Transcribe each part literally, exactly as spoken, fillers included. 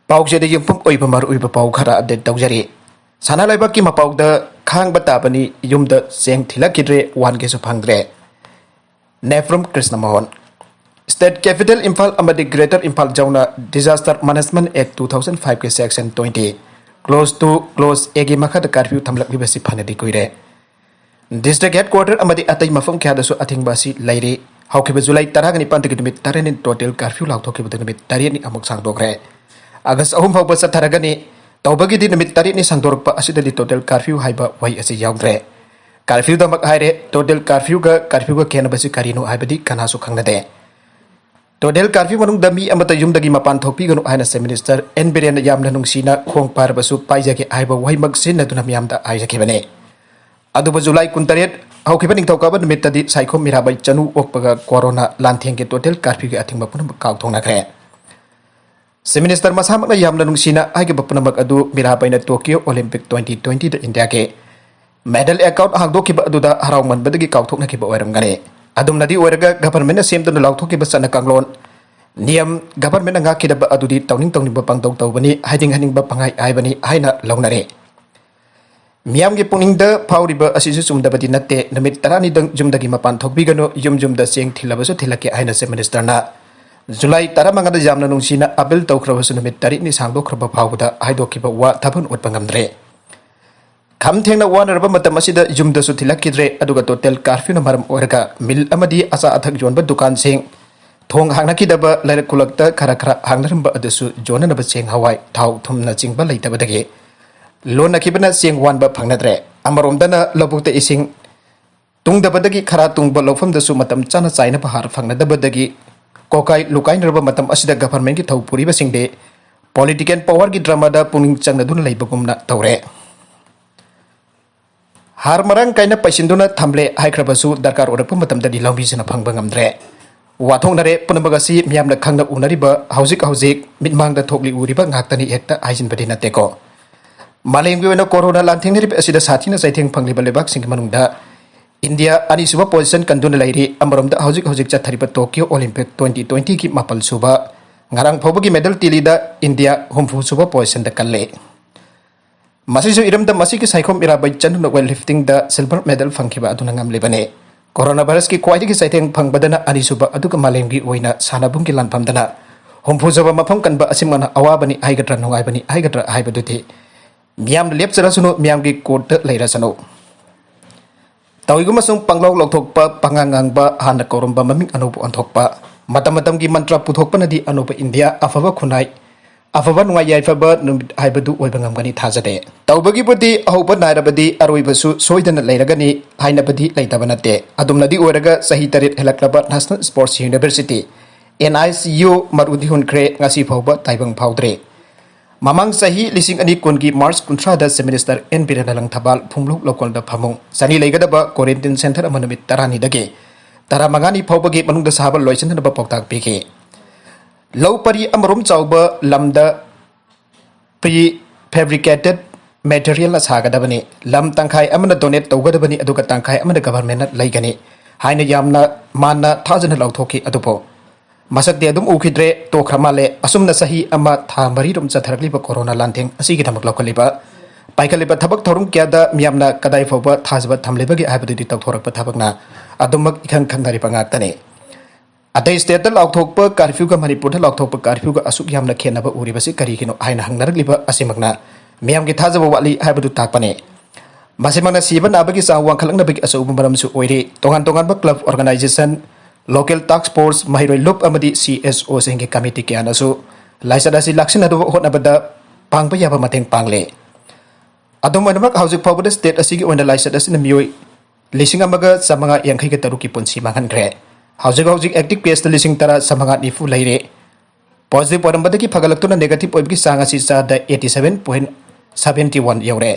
ꯄꯥꯎꯆꯦꯗ ꯌꯨꯝꯐꯝ ꯑꯣꯏꯕ ꯃꯔꯨꯑꯣꯏꯕ ꯄꯥꯎ ꯈꯔ ꯑꯞꯗꯦꯠ ꯇꯧꯖꯔꯤ꯫ ꯁꯅꯥ ꯂꯩꯕꯥꯛꯀꯤ ꯃꯄꯥꯎꯗ, ꯈꯥꯡꯕ ꯇꯥꯕꯅꯤ, ꯌꯨꯝꯗ ꯆꯦꯡ ꯊꯤꯜꯂꯛꯈꯤꯗ꯭ꯔꯦ, ꯋꯥꯟꯒꯦꯁꯨ ꯐꯪꯗ꯭ꯔꯦ꯫ ꯅꯦꯐ꯭ꯔꯨꯝ ꯀ꯭ꯔꯤꯁꯅ ꯃꯣꯍꯟ꯫ ꯁ꯭ꯇꯦꯠ ꯀꯦꯄꯤꯇꯦꯜ ꯏꯝꯐꯥꯜ ꯑꯃꯗꯤ ꯒ꯭ꯔꯦꯇꯔ ꯏꯝꯐꯥꯜ ꯖꯣꯟꯅ Disaster Management Act two thousand five ꯀꯤ section twenty, clause two, clause A ꯒꯤ ꯃꯈꯥꯗ ꯀꯥꯔꯐ꯭ꯌꯨ ꯊꯝꯂꯛꯂꯤꯕꯁꯤ ꯐꯅꯗꯤ ꯀꯨꯏꯔꯦ꯫ ꯗꯤꯁꯇ꯭ꯔꯤꯛ ꯍꯦꯗꯀ꯭ꯋꯥꯇꯔ ꯑꯃꯗꯤ ꯑꯇꯩ ꯃꯐꯝ ꯀꯌꯥꯗꯁꯨ ꯑꯊꯤꯡꯕ ꯑꯁꯤ ꯂꯩꯔꯤ꯫ ꯍꯧꯈꯤꯕ ꯖꯨꯂꯥꯏ ꯇꯔꯥꯒ ꯅꯤꯄꯥꯟꯗꯒꯤ ꯅꯨꯃꯤꯠ ꯇꯔꯦꯠꯅꯤ ꯇꯣꯇꯦꯜ ꯀꯥꯔꯐ꯭ꯌꯨ ꯂꯥꯎꯊꯣꯛꯈꯤꯕꯗꯨ ꯅꯨꯃꯤꯠ ꯇꯔꯦꯠꯅꯤ ꯑꯃꯨꯛ ꯁꯥꯡꯗꯣꯛꯈ꯭ꯔꯦ꯫ ꯑꯥꯒꯁ ꯑꯍꯨꯝ ꯐꯥꯎꯕ ꯆꯠꯊꯔꯒꯅꯤ꯫ ꯇꯧꯕꯒꯤꯗꯤ ꯅꯨꯃꯤꯠ ꯇꯔꯦꯠꯅꯤ ꯁꯥꯡꯗꯣꯔꯛꯄ ꯑꯁꯤꯗꯗꯤ ꯇꯣꯇꯦꯜ ꯀꯥꯔꯐ꯭ꯌꯨ ꯍꯥꯏꯕ ꯋꯥꯍꯩ ꯑꯁꯤ ꯌꯥꯎꯗ꯭ꯔꯦ꯫ ꯀꯥꯔꯐ꯭ꯌꯨꯗꯃꯛ ꯍꯥꯏꯔꯦ, ꯇꯣꯇꯦꯜ ꯀꯥꯔꯐ꯭ꯌꯨꯒ ꯀꯥꯔꯐ꯭ꯌꯨꯒ ꯈꯦꯠꯅꯕꯁꯤ ꯀꯔꯤꯅꯣ ꯍꯥꯏꯕꯗꯤ ꯀꯅꯥꯁꯨ ꯈꯪꯅꯗꯦ꯫ ꯇꯣꯇꯦꯜ ꯀꯥꯔꯐ꯭ꯌꯨ ꯃꯅꯨꯡꯗ ꯃꯤ ꯑꯃꯠꯇ ꯌꯨꯝꯗꯒꯤ ꯃꯄꯥꯟ ꯊꯣꯛꯄꯤꯒꯅꯨ ꯍꯥꯏꯅ ꯆꯤꯐ ꯃꯤꯅꯤꯁꯇꯔ ꯑꯦꯟ ꯕꯤꯔꯦꯟꯅ ꯌꯥꯝꯅ ꯅꯨꯡꯁꯤꯅ ꯈꯣꯡ ꯄꯥꯏꯔꯕꯁꯨ ꯄꯥꯏꯖꯒꯦ ꯍꯥꯏꯕ ꯋꯥꯍꯩꯃꯛ ꯁꯤꯖꯤꯟꯅꯗꯨꯅ ꯃꯤꯌꯥꯝꯗ ꯍꯥꯏꯖꯈꯤꯕꯅꯤ꯫ ꯑꯗꯨꯕꯨ ꯖꯨꯂꯥꯏ ꯀꯨꯟꯇꯔꯦꯠ ꯍꯧꯈꯤꯕ ꯅꯤꯡꯊꯧꯀꯥꯕ ꯅꯨꯃꯤꯠꯇꯗꯤ ꯁꯥꯏꯈꯣꯝ ꯃꯤꯔꯥꯕꯥꯏ ꯆꯅꯨ ꯑꯣꯛꯄꯒ ꯀꯣꯔꯣꯅꯥ ꯂꯥꯟꯊꯦꯡꯒꯤ ꯇꯣꯇꯦꯜ ꯀꯥꯔꯐ꯭ꯌꯨꯒꯤ ꯑꯊꯤꯡꯕ ꯄꯨꯝꯅꯃꯛ ꯀꯥꯎꯊꯣꯛꯅꯈ꯭ꯔꯦ꯫ ꯆꯤꯐ ꯃꯤꯅꯤꯁꯇꯔ ꯃꯁꯥꯃꯛꯅ ꯌꯥꯝꯅ ꯅꯨꯡꯁꯤꯅ ꯍꯥꯏꯈꯤꯕ ꯄꯨꯝꯅꯃꯛ ꯑꯗꯨ ꯃꯤꯔꯥꯕꯥꯏꯅ ꯇꯣꯀꯤꯌꯣ ꯑꯣꯂꯤꯝꯄꯤꯛ twenty twenty ꯗ ꯏꯟꯗꯤꯌꯥꯒꯤ ꯃꯦꯗꯜ ꯑꯦꯀꯥꯎꯟꯠ ꯍꯥꯡꯗꯣꯛꯈꯤꯕ ꯑꯗꯨꯗ ꯍꯔꯥꯎꯃꯟꯕꯗꯒꯤ ꯀꯥꯎꯊꯣꯛꯅꯈꯤꯕ ꯑꯣꯏꯔꯝꯒꯅꯤ꯫ ꯑꯗꯨꯝꯅꯗꯤ ꯑꯣꯏꯔꯒ ꯒꯚꯔꯟꯃꯦꯟꯠꯅ ꯁꯦꯝꯗꯨꯅ ꯂꯥꯎꯊꯣꯛꯈꯤꯕ ꯆꯠꯅ ꯀꯥꯡꯂꯣꯟ, ꯅꯤꯌꯝ, ꯒꯚꯔꯟꯃꯦꯟꯠꯅ ꯉꯥꯛꯈꯤꯗꯕ ꯑꯗꯨꯗꯤ ꯇꯧꯅꯤꯡ ꯇꯧꯅꯤꯡꯕ ꯄꯪꯇꯧ ꯇꯧꯕꯅꯤ, ꯍꯥꯏꯅꯤꯡ ꯍꯥꯏꯅꯤꯡꯕ ꯄꯪꯍꯥꯏ ꯍꯥꯏꯕꯅꯤ ꯍꯥꯏꯅ ꯂꯧꯅꯔꯦ꯫ ꯃꯤꯌꯥꯝꯒꯤ ꯄꯨꯛꯅꯤꯡꯗ ꯐꯥꯎꯔꯤꯕ ꯑꯁꯤꯁꯨ ꯆꯨꯝꯗꯕꯗꯤ ꯅꯠꯇꯦ꯫ ꯅꯨꯃꯤꯠ ꯇꯔꯥꯅꯤꯗꯪ ꯌꯨꯝꯗꯒꯤ ꯃꯄꯥꯟ ꯊꯣꯛꯄꯤꯒꯅꯨ, ꯌꯨꯝ ꯌꯨꯝꯗ ꯆꯦꯡ ꯊꯤꯜꯂꯕꯁꯨ ꯊꯤꯜꯂꯛꯀꯦ ꯍꯥꯏꯅ ꯆꯤꯐ ꯃꯤꯅꯤꯁꯇꯔꯅ ꯖꯨꯂꯥꯏ ꯇꯔꯥꯃꯉꯥꯗ ꯌꯥꯝꯅ ꯅꯨꯡꯁꯤꯅ ꯑꯥꯄꯤꯜ ꯇꯧꯈ꯭ꯔꯕꯁꯨ ꯅꯨꯃꯤꯠ ꯇꯔꯦꯠꯅꯤ ꯁꯥꯡꯗꯣꯛꯈ꯭ꯔꯕ ꯐꯥꯎꯕꯗ ꯍꯥꯏꯗꯣꯛꯈꯤꯕ ꯋꯥ ꯊꯥꯕꯟ ꯑꯣꯠꯄ ꯉꯝꯗ꯭ꯔꯦ꯫ ꯈꯝ ꯊꯦꯡꯅ ꯋꯥꯅꯔꯕ ꯃꯇꯝ ꯑꯁꯤꯗ ꯌꯨꯝꯗꯁꯨ ꯊꯤꯜꯂꯛꯈꯤꯗ꯭ꯔꯦ, ꯑꯗꯨꯒ ꯇꯣꯇꯦꯜ ꯀꯥꯔꯐ꯭ꯌꯨꯅ ꯃꯔꯝ ꯑꯣꯏꯔꯒ ꯃꯤꯜ ꯑꯃꯗꯤ ꯑꯆꯥ ꯑꯊꯛ ꯌꯣꯟꯕ ꯗꯨꯀꯥꯟꯁꯤꯡ, ꯊꯣꯡ ꯍꯥꯡꯅꯈꯤꯗꯕ, ꯂꯩꯔꯛ ꯈꯨꯂꯛꯇ ꯈꯔ ꯈꯔ ꯍꯥꯡꯅꯔꯝꯕ ꯑꯗꯨꯁꯨ ꯌꯣꯟꯅꯅꯕ ꯆꯦꯡ, ꯍꯋꯥꯏ, ꯊꯥꯎ, ꯊꯨꯝꯅꯆꯤꯡꯕ ꯂꯩꯇꯕꯗꯒꯤ ꯂꯣꯟꯅꯈꯤꯕꯅ ꯆꯦꯡ ꯋꯥꯟꯕ ꯐꯪꯅꯗ꯭ꯔꯦ꯫ ꯑꯃꯔꯣꯝꯗꯅ ꯂꯧꯕꯨꯛꯇ ꯏꯁꯤꯡ ꯇꯨꯡꯗꯕꯗꯒꯤ ꯈꯔ ꯇꯨꯡꯕ ꯂꯧꯐꯝꯗꯁꯨ ꯃꯇꯝ ꯆꯥꯅ ꯆꯥꯏꯅꯕ ꯍꯥꯔ ꯐꯪꯅꯗꯕꯗꯒꯤ ꯀꯣꯀꯥꯏ ꯂꯨꯀꯥꯏꯅꯔꯕ ꯃꯇꯝ ꯑꯁꯤꯗ ꯒꯚꯔꯟꯃꯦꯟꯠꯀꯤ ꯊꯧ ꯄꯨꯔꯤꯕꯁꯤꯡꯗꯤ ꯄꯣꯂꯤꯇꯤꯀꯦꯜ ꯄꯥꯋꯔꯒꯤ ꯗ꯭ꯔꯃꯥꯗ ꯄꯨꯛꯅꯤꯡ ꯆꯪꯅꯗꯨꯅ ꯂꯩꯕꯒꯨꯝꯅ ꯇꯧꯔꯦ꯫ ꯍꯥꯔ ꯃꯔꯥꯡ ꯀꯥꯏꯅ ꯄꯩꯁꯤꯟꯗꯨꯅ ꯊꯝꯂꯦ ꯍꯥꯏꯈ꯭ꯔꯕꯁꯨ ꯗꯔꯀꯥꯔ ꯑꯣꯏꯔꯛꯄ ꯃꯇꯝꯗꯗꯤ ꯂꯧꯃꯤꯁꯤꯡꯅ ꯐꯪꯕ ꯉꯝꯗ꯭ꯔꯦ꯫ ꯋꯥꯊꯣꯛꯅꯔꯦ ꯄꯨꯝꯅꯃꯛ ꯑꯁꯤ ꯃꯤꯌꯥꯝꯅ ꯈꯪꯅ ꯎꯅꯔꯤꯕ, ꯍꯧꯖꯤꯛ ꯍꯧꯖꯤꯛ ꯃꯤꯠꯃꯥꯡꯗ ꯊꯣꯛꯂꯤ ꯎꯔꯤꯕ ꯉꯥꯛꯇꯅꯤ, ꯍꯦꯛꯇ ꯍꯥꯏꯖꯤꯟꯕꯗꯤ ꯅꯠꯇꯦꯀꯣ꯫ ꯃꯥꯂꯦꯝꯒꯤ ꯑꯣꯏꯅ ꯀꯣꯔꯣꯅꯥ ꯂꯥꯟꯊꯦꯡꯅꯔꯤꯕ ꯑꯁꯤꯗ ꯁꯥꯊꯤꯅ ꯆꯩꯊꯦꯡ ꯐꯪꯂꯤꯕ ꯂꯩꯕꯥꯛꯁꯤꯡꯒꯤ ꯃꯅꯨꯡꯗ ꯏꯟꯗꯤꯌꯥ ꯑꯅꯤꯁꯨꯕ ꯄꯣꯖꯤꯁꯟ ꯀꯟꯗꯨꯅ ꯂꯩꯔꯤ꯫ ꯑꯃꯔꯣꯝꯗ ꯍꯧꯖꯤꯛ ꯍꯧꯖꯤꯛ ꯆꯠꯊꯔꯤꯕ ꯇꯣꯀꯤꯌꯣ ꯑꯣꯂꯤꯝꯄꯤꯛ twenty twenty ꯒꯤ ꯃꯥꯄꯜ ꯁꯨꯕ ꯉꯔꯥꯡ ꯐꯥꯎꯕꯒꯤ medal tallyꯗ ꯏꯟꯗꯤꯌꯥ ꯍꯨꯝꯐꯨ ꯁꯨꯕ positionꯗ ꯀꯜꯂꯦ꯫ ꯃꯁꯤꯁꯨ ꯏꯔꯝꯗꯝ ꯑꯁꯤꯒꯤ ꯁꯥꯏꯈꯣꯝ ꯏꯔꯥꯕꯩ ꯆꯅꯨꯅ weightliftingꯗ silver medal ꯐꯪꯈꯤꯕ ꯑꯗꯨꯅ ꯉꯝꯂꯤꯕꯅꯤ꯫ Coronaviruski ꯈ꯭ꯋꯥꯏꯗꯒꯤ ꯆꯩꯊꯦꯡ ꯐꯪꯕꯗꯅ ꯑꯅꯤꯁꯨꯕ, ꯑꯗꯨꯒ ꯃꯥꯂꯦꯝꯒꯤ ꯑꯣꯏꯅ ꯁꯥꯟꯅꯕꯨꯡꯒꯤ ꯂꯥꯟꯐꯝꯗꯅ ꯍꯨꯝꯐꯨ ꯁꯨꯕ ꯃꯐꯝ ꯀꯟꯕ ꯑꯁꯤꯃꯛꯅ ꯑꯋꯥꯕꯅꯤ ꯍꯥꯏꯒꯗ꯭ꯔꯥ, ꯅꯨꯡꯉꯥꯏꯕꯅꯤ ꯍꯥꯏꯒꯗ꯭ꯔꯥ ꯍꯥꯏꯕꯗꯨꯗꯤ ꯃꯤꯌꯥꯝꯅ ꯂꯦꯞꯆꯔꯁꯅꯨ, ꯃꯤꯌꯥꯝꯒꯤ courtꯇ ꯂꯩꯔꯁꯅꯨ꯫ ꯇꯧꯏꯒꯨꯝꯕꯁꯨꯡ ꯄꯪꯂꯥꯎ ꯂꯥꯎꯊꯣꯛꯄ, ꯄꯉꯥꯡ ꯉꯥꯡꯕ, ꯍꯥꯟꯅ ꯀꯧꯔꯝꯕ ꯃꯃꯤꯡ ꯑꯅꯧꯕ ꯑꯣꯟꯊꯣꯛꯄ, ꯃꯇꯝ ꯃꯇꯝꯒꯤ ꯃꯟꯇ꯭ꯔ ꯄꯨꯊꯣꯛꯄꯅꯗꯤ ꯑꯅꯧꯕ ꯏꯟꯗꯤꯌꯥ, ꯑꯐꯕ ꯈꯨꯟꯅꯥꯏ, ꯑꯐꯕ ꯅꯨꯡꯉꯥꯏ ꯌꯥꯏꯐꯕ ꯅꯨꯃꯤꯠ ꯍꯥꯏꯕꯗꯨ ꯑꯣꯏꯕ ꯉꯝꯒꯅꯤ ꯊꯥꯖꯗꯦ꯫ ꯇꯧꯕꯒꯤꯕꯨꯗꯤ ꯑꯍꯧꯕ ꯅꯥꯏꯔꯕꯗꯤ ꯑꯔꯣꯏꯕꯁꯨ ꯁꯣꯏꯗꯅ ꯂꯩꯔꯒꯅꯤ ꯍꯥꯏꯅꯕꯗꯤ ꯂꯩꯇꯕ ꯅꯠꯇꯦ꯫ ꯑꯗꯨꯝꯅꯗꯤ ꯑꯣꯏꯔꯒ ꯆꯍꯤ ꯇꯔꯦꯠ ꯍꯦꯜꯂꯛꯂꯕ National Sports University, NISU ꯃꯔꯨꯗꯤ ꯍꯨꯟꯈ꯭ꯔꯦ, ꯉꯁꯤ ꯐꯥꯎꯕ ꯇꯥꯏꯕꯪ ꯐꯥꯎꯗ꯭ꯔꯦ꯫ ꯃꯃꯥꯡ ꯆꯍꯤ ꯂꯤꯁꯤꯡ ꯑꯅꯤ ꯀꯨꯟꯒꯤ March ꯀꯨꯟꯊ꯭ꯔꯥꯗ Chief Minister N Birendra Langthabal ꯐꯨꯝꯂꯨꯛ ꯂꯧꯀꯣꯜꯗ ꯐꯃꯨꯡ ꯆꯅꯤ ꯂꯩꯒꯗꯕ quarantine centre ꯑꯃ ꯅꯨꯃꯤꯠ ꯇꯔꯥꯅꯤꯗꯒꯤ ꯇꯔꯥꯃꯉꯥꯅꯤ ꯐꯥꯎꯕꯒꯤ ꯃꯅꯨꯡꯗ ꯁꯥꯕ ꯂꯣꯏꯁꯤꯟꯅꯅꯕ ꯄꯥꯎꯇꯥꯛ ꯄꯤꯈꯤ꯫ ꯂꯧ ꯄꯔꯤ ꯑꯃꯔꯣꯝ ꯆꯥꯎꯕ ꯂꯝꯗ prefabricated materialꯅ ꯁꯥꯒꯗꯕꯅꯤ꯫ ꯂꯝ ꯇꯪꯈꯥꯏ ꯑꯃꯅ donate ꯇꯧꯒꯗꯕꯅꯤ, ꯑꯗꯨꯒ ꯇꯪꯈꯥꯏ ꯑꯃꯅ governmentꯅ ꯂꯩꯒꯅꯤ ꯍꯥꯏꯅ ꯌꯥꯝꯅ ꯃꯥꯟꯅ ꯊꯥꯖꯅ ꯂꯥꯎꯊꯣꯛꯈꯤ꯫ ꯑꯗꯨꯕꯨ ꯃꯁꯛꯇꯤ ꯑꯗꯨꯝ ꯎꯈꯤꯗ꯭ꯔꯦ, ꯇꯣꯛꯈ꯭ꯔ ꯃꯥꯜꯂꯦ꯫ ꯑꯁꯨꯝꯅ ꯆꯍꯤ ꯑꯃ ꯊꯥ ꯃꯔꯤꯔꯣꯝ ꯆꯠꯊꯔꯛꯂꯤꯕ corona ꯂꯥꯟꯊꯦꯡ ꯑꯁꯤꯒꯤꯗꯃꯛ ꯂꯧꯈꯠꯂꯤꯕ ꯄꯥꯏꯈꯠꯂꯤꯕ ꯊꯕꯛ ꯊꯧꯔꯝ ꯀꯌꯥꯗ ꯃꯤꯌꯥꯝꯅ ꯀꯗꯥꯏ ꯐꯥꯎꯕ ꯊꯥꯖꯕ ꯊꯝꯂꯤꯕꯒꯦ ꯍꯥꯏꯕꯗꯨꯗꯤ ꯇꯧꯊꯣꯔꯛꯄ ꯊꯕꯛꯅ ꯑꯗꯨꯃꯛ ꯏꯈꯪ ꯈꯪꯅꯔꯤꯕ ꯉꯥꯛꯇꯅꯤ꯫ ꯑꯇꯩ stateꯇ ꯂꯥꯎꯊꯣꯛꯄ curfewꯒ ꯃꯅꯤꯄꯨꯔꯗ ꯂꯥꯎꯊꯣꯛꯄ curfewꯒ ꯑꯁꯨꯛ ꯌꯥꯝꯅ ꯈꯦꯠꯅꯕ ꯎꯔꯤꯕꯁꯤ ꯀꯔꯤꯒꯤꯅꯣ ꯍꯥꯏꯅ ꯍꯪꯅꯔꯛꯂꯤꯕ ꯑꯁꯤꯃꯛꯅ ꯃꯤꯌꯥꯝꯒꯤ ꯊꯥꯖꯕ ꯋꯥꯠꯂꯤ ꯍꯥꯏꯕꯗꯨ ꯇꯥꯛꯄꯅꯤ꯫ ꯃꯁꯤꯃꯛꯅ ꯁꯤꯕ ꯅꯥꯕꯒꯤ ꯆꯥꯡ ꯋꯥꯡꯈꯠꯂꯛꯅꯕꯒꯤ ꯑꯆꯧꯕ ꯃꯔꯝꯁꯨ ꯑꯣꯏꯔꯤ꯫ ꯇꯣꯉꯥꯟ ꯇꯣꯉꯥꯟꯕ club organisation, local task force, ꯃꯍꯩꯔꯣꯏ ꯂꯨꯞ ꯑꯃꯗꯤ CSOꯁꯤꯡꯒꯤ committee ꯀꯌꯥꯅꯁꯨ ꯂꯥꯏꯆꯠ ꯑꯁꯤ ꯂꯥꯛꯁꯤꯟꯅꯗꯕ ꯍꯣꯠꯅꯕꯗ ꯄꯥꯡꯕ ꯌꯥꯕ ꯃꯇꯦꯡ ꯄꯥꯡꯂꯦ꯫ ꯑꯗꯨꯝ ꯑꯣꯏꯅꯃꯛ, ꯍꯧꯖꯤꯛ ꯐꯥꯎꯕꯗ state ꯑꯁꯤꯒꯤ ꯑꯣꯏꯅ ꯂꯥꯏꯆꯠ ꯑꯁꯤꯅ ꯃꯤꯑꯣꯏ ꯂꯤꯁꯤꯡ ꯑꯃꯒ ꯆꯥꯃꯉꯥ ꯌꯥꯡꯈꯩꯒ ꯇꯔꯨꯛꯀꯤ ꯄꯨꯟꯁꯤ ꯃꯥꯡꯍꯟꯈ꯭ꯔꯦ꯫ ꯍꯧꯖꯤꯛ ꯍꯧꯖꯤꯛ active caseꯇ ꯂꯤꯁꯤꯡ ꯇꯔꯥ ꯆꯥꯃꯉꯥ ꯅꯤꯐꯨ ꯂꯩꯔꯦ꯫ Positive ꯑꯣꯏꯔꯝꯕꯗꯒꯤ ꯐꯒꯠꯂꯛꯇꯨꯅ negative ꯑꯣꯏꯕꯒꯤ ꯆꯥꯡ ꯑꯁꯤ ꯆꯥꯗ eighty seven point seventy one ꯌꯧꯔꯦ꯫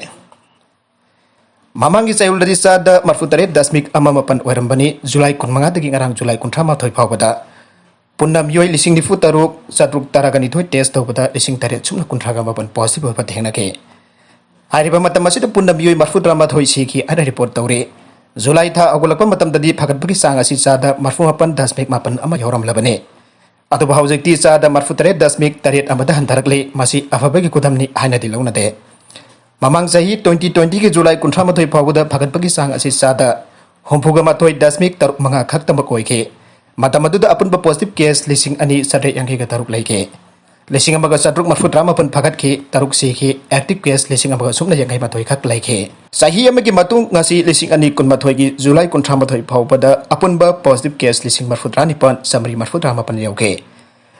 ꯃꯃꯥꯡꯒꯤ ꯆꯌꯣꯜꯗꯗꯤ ꯆꯥꯗ ꯃꯔꯤꯐꯨ ꯇꯔꯦꯠ ꯗꯁꯃꯤꯛ ꯑꯃ ꯃꯥꯄꯟ ꯑꯣꯏꯔꯝꯕꯅꯤ꯫ ꯖꯨꯂꯥꯏ ꯀꯨꯟꯃꯉꯥꯗꯒꯤ ꯉꯔꯥꯡ ꯖꯨꯂꯥꯏ ꯀꯨꯟꯊ꯭ꯔꯥ ꯃꯥꯊꯣꯏ ꯐꯥꯎꯕꯗ ꯄꯨꯟꯅ ꯃꯤꯑꯣꯏ ꯂꯤꯁꯤꯡ ꯅꯤꯐꯨ ꯇꯔꯨꯛ ꯆꯥꯇ꯭ꯔꯨꯛ ꯇꯔꯥꯒ ꯅꯤꯊꯣꯏ test ꯇꯧꯕꯗ ꯂꯤꯁꯤꯡ ꯇꯔꯦꯠ ꯁꯨꯞꯅ ꯀꯨꯟꯊ꯭ꯔꯥꯒ ꯃꯥꯄꯟ positive ꯑꯣꯏꯕ ꯊꯦꯡꯅꯈꯤ꯫ ꯍꯥꯏꯔꯤꯕ ꯃꯇꯝ ꯑꯁꯤꯗ ꯄꯨꯟꯅ ꯃꯤꯑꯣꯏ ꯃꯔꯤꯐꯨ ꯇꯔꯥꯃꯥꯊꯣꯏ ꯁꯤꯈꯤ ꯍꯥꯏꯅ report ꯇꯧꯔꯤ꯫ ꯖꯨꯂꯥꯏ ꯊꯥ ꯍꯧꯒꯠꯂꯛꯄ ꯃꯇꯝꯗꯗꯤ ꯐꯒꯠꯄꯒꯤ ꯆꯥꯡ ꯑꯁꯤ ꯆꯥꯗ ꯃꯔꯤꯐꯨ ꯃꯥꯄꯟ ꯗꯁꯃꯤꯛ ꯃꯥꯄꯟ ꯑꯃ ꯌꯧꯔꯝꯂꯕꯅꯤ꯫ ꯑꯗꯨꯕꯨ ꯍꯧꯖꯤꯛꯇꯤ ꯆꯥꯗ ꯃꯔꯤꯐꯨ ꯇꯔꯦꯠ ꯗꯁꯃꯤꯛ ꯇꯔꯦꯠ ꯑꯃꯗ ꯍꯟꯊꯔꯛꯂꯦ꯫ ꯃꯁꯤ ꯑꯐꯕꯒꯤ ꯈꯨꯗꯝꯅꯤ ꯍꯥꯏꯅꯗꯤ ꯂꯧꯅꯗꯦ꯫ ꯃꯃꯥꯡ ꯆꯍꯤ twenty twenty-ꯒꯤ July ꯀꯨꯟꯊ꯭ꯔꯥ ꯃꯥꯊꯣꯏ ꯐꯥꯎꯕꯗ ꯐꯒꯠꯄꯒꯤ ꯆꯥꯡ ꯑꯁꯤ ꯆꯥꯗ ꯍꯨꯝꯐꯨꯒ ꯃꯥꯊꯣꯏ ꯗꯁꯃꯤꯛ ꯇꯔꯨꯛ ꯃꯉꯥ ꯈꯛꯇꯃꯛ ꯑꯣꯏꯈꯤ꯫ ꯃꯇꯝ ꯑꯗꯨꯗ ꯑꯄꯨꯟꯕ positive case ꯂꯤꯁꯤꯡ ꯑꯅꯤ ꯆꯥꯇ꯭ꯔꯦꯠ ꯌꯥꯡꯈꯩꯒ ꯇꯔꯨꯛ ꯂꯩꯈꯤ꯫ ꯂꯤꯁꯤꯡ ꯑꯃꯒ ꯆꯥꯇ꯭ꯔꯨꯛ ꯃꯔꯤꯐꯨ ꯇꯔꯥ ꯃꯥꯄꯟ ꯐꯒꯠꯈꯤ, ꯇꯔꯨꯛ ꯁꯤꯈꯤ, active case ꯂꯤꯁꯤꯡ ꯑꯃꯒ ꯁꯨꯞꯅ ꯌꯥꯡꯈꯩ ꯃꯥꯊꯣꯏ ꯈꯛ ꯂꯩꯈꯤ꯫ ꯆꯍꯤ ꯑꯃꯒꯤ ꯃꯇꯨꯡ ꯉꯁꯤ ꯂꯤꯁꯤꯡ ꯑꯅꯤ ꯀꯨꯟꯃꯥꯊꯣꯏꯒꯤ July ꯀꯨꯟꯊ꯭ꯔꯥ ꯃꯥꯊꯣꯏ ꯐꯥꯎꯕꯗ ꯑꯄꯨꯟꯕ positive case ꯂꯤꯁꯤꯡ ꯃꯔꯤꯐꯨ ꯇꯔꯥ ꯅꯤꯄꯥꯟ ꯆꯥꯃꯔꯤ ꯃꯔꯤꯐꯨ ꯇꯔꯥ ꯃꯥꯄꯟ ꯌꯧꯈꯤ꯫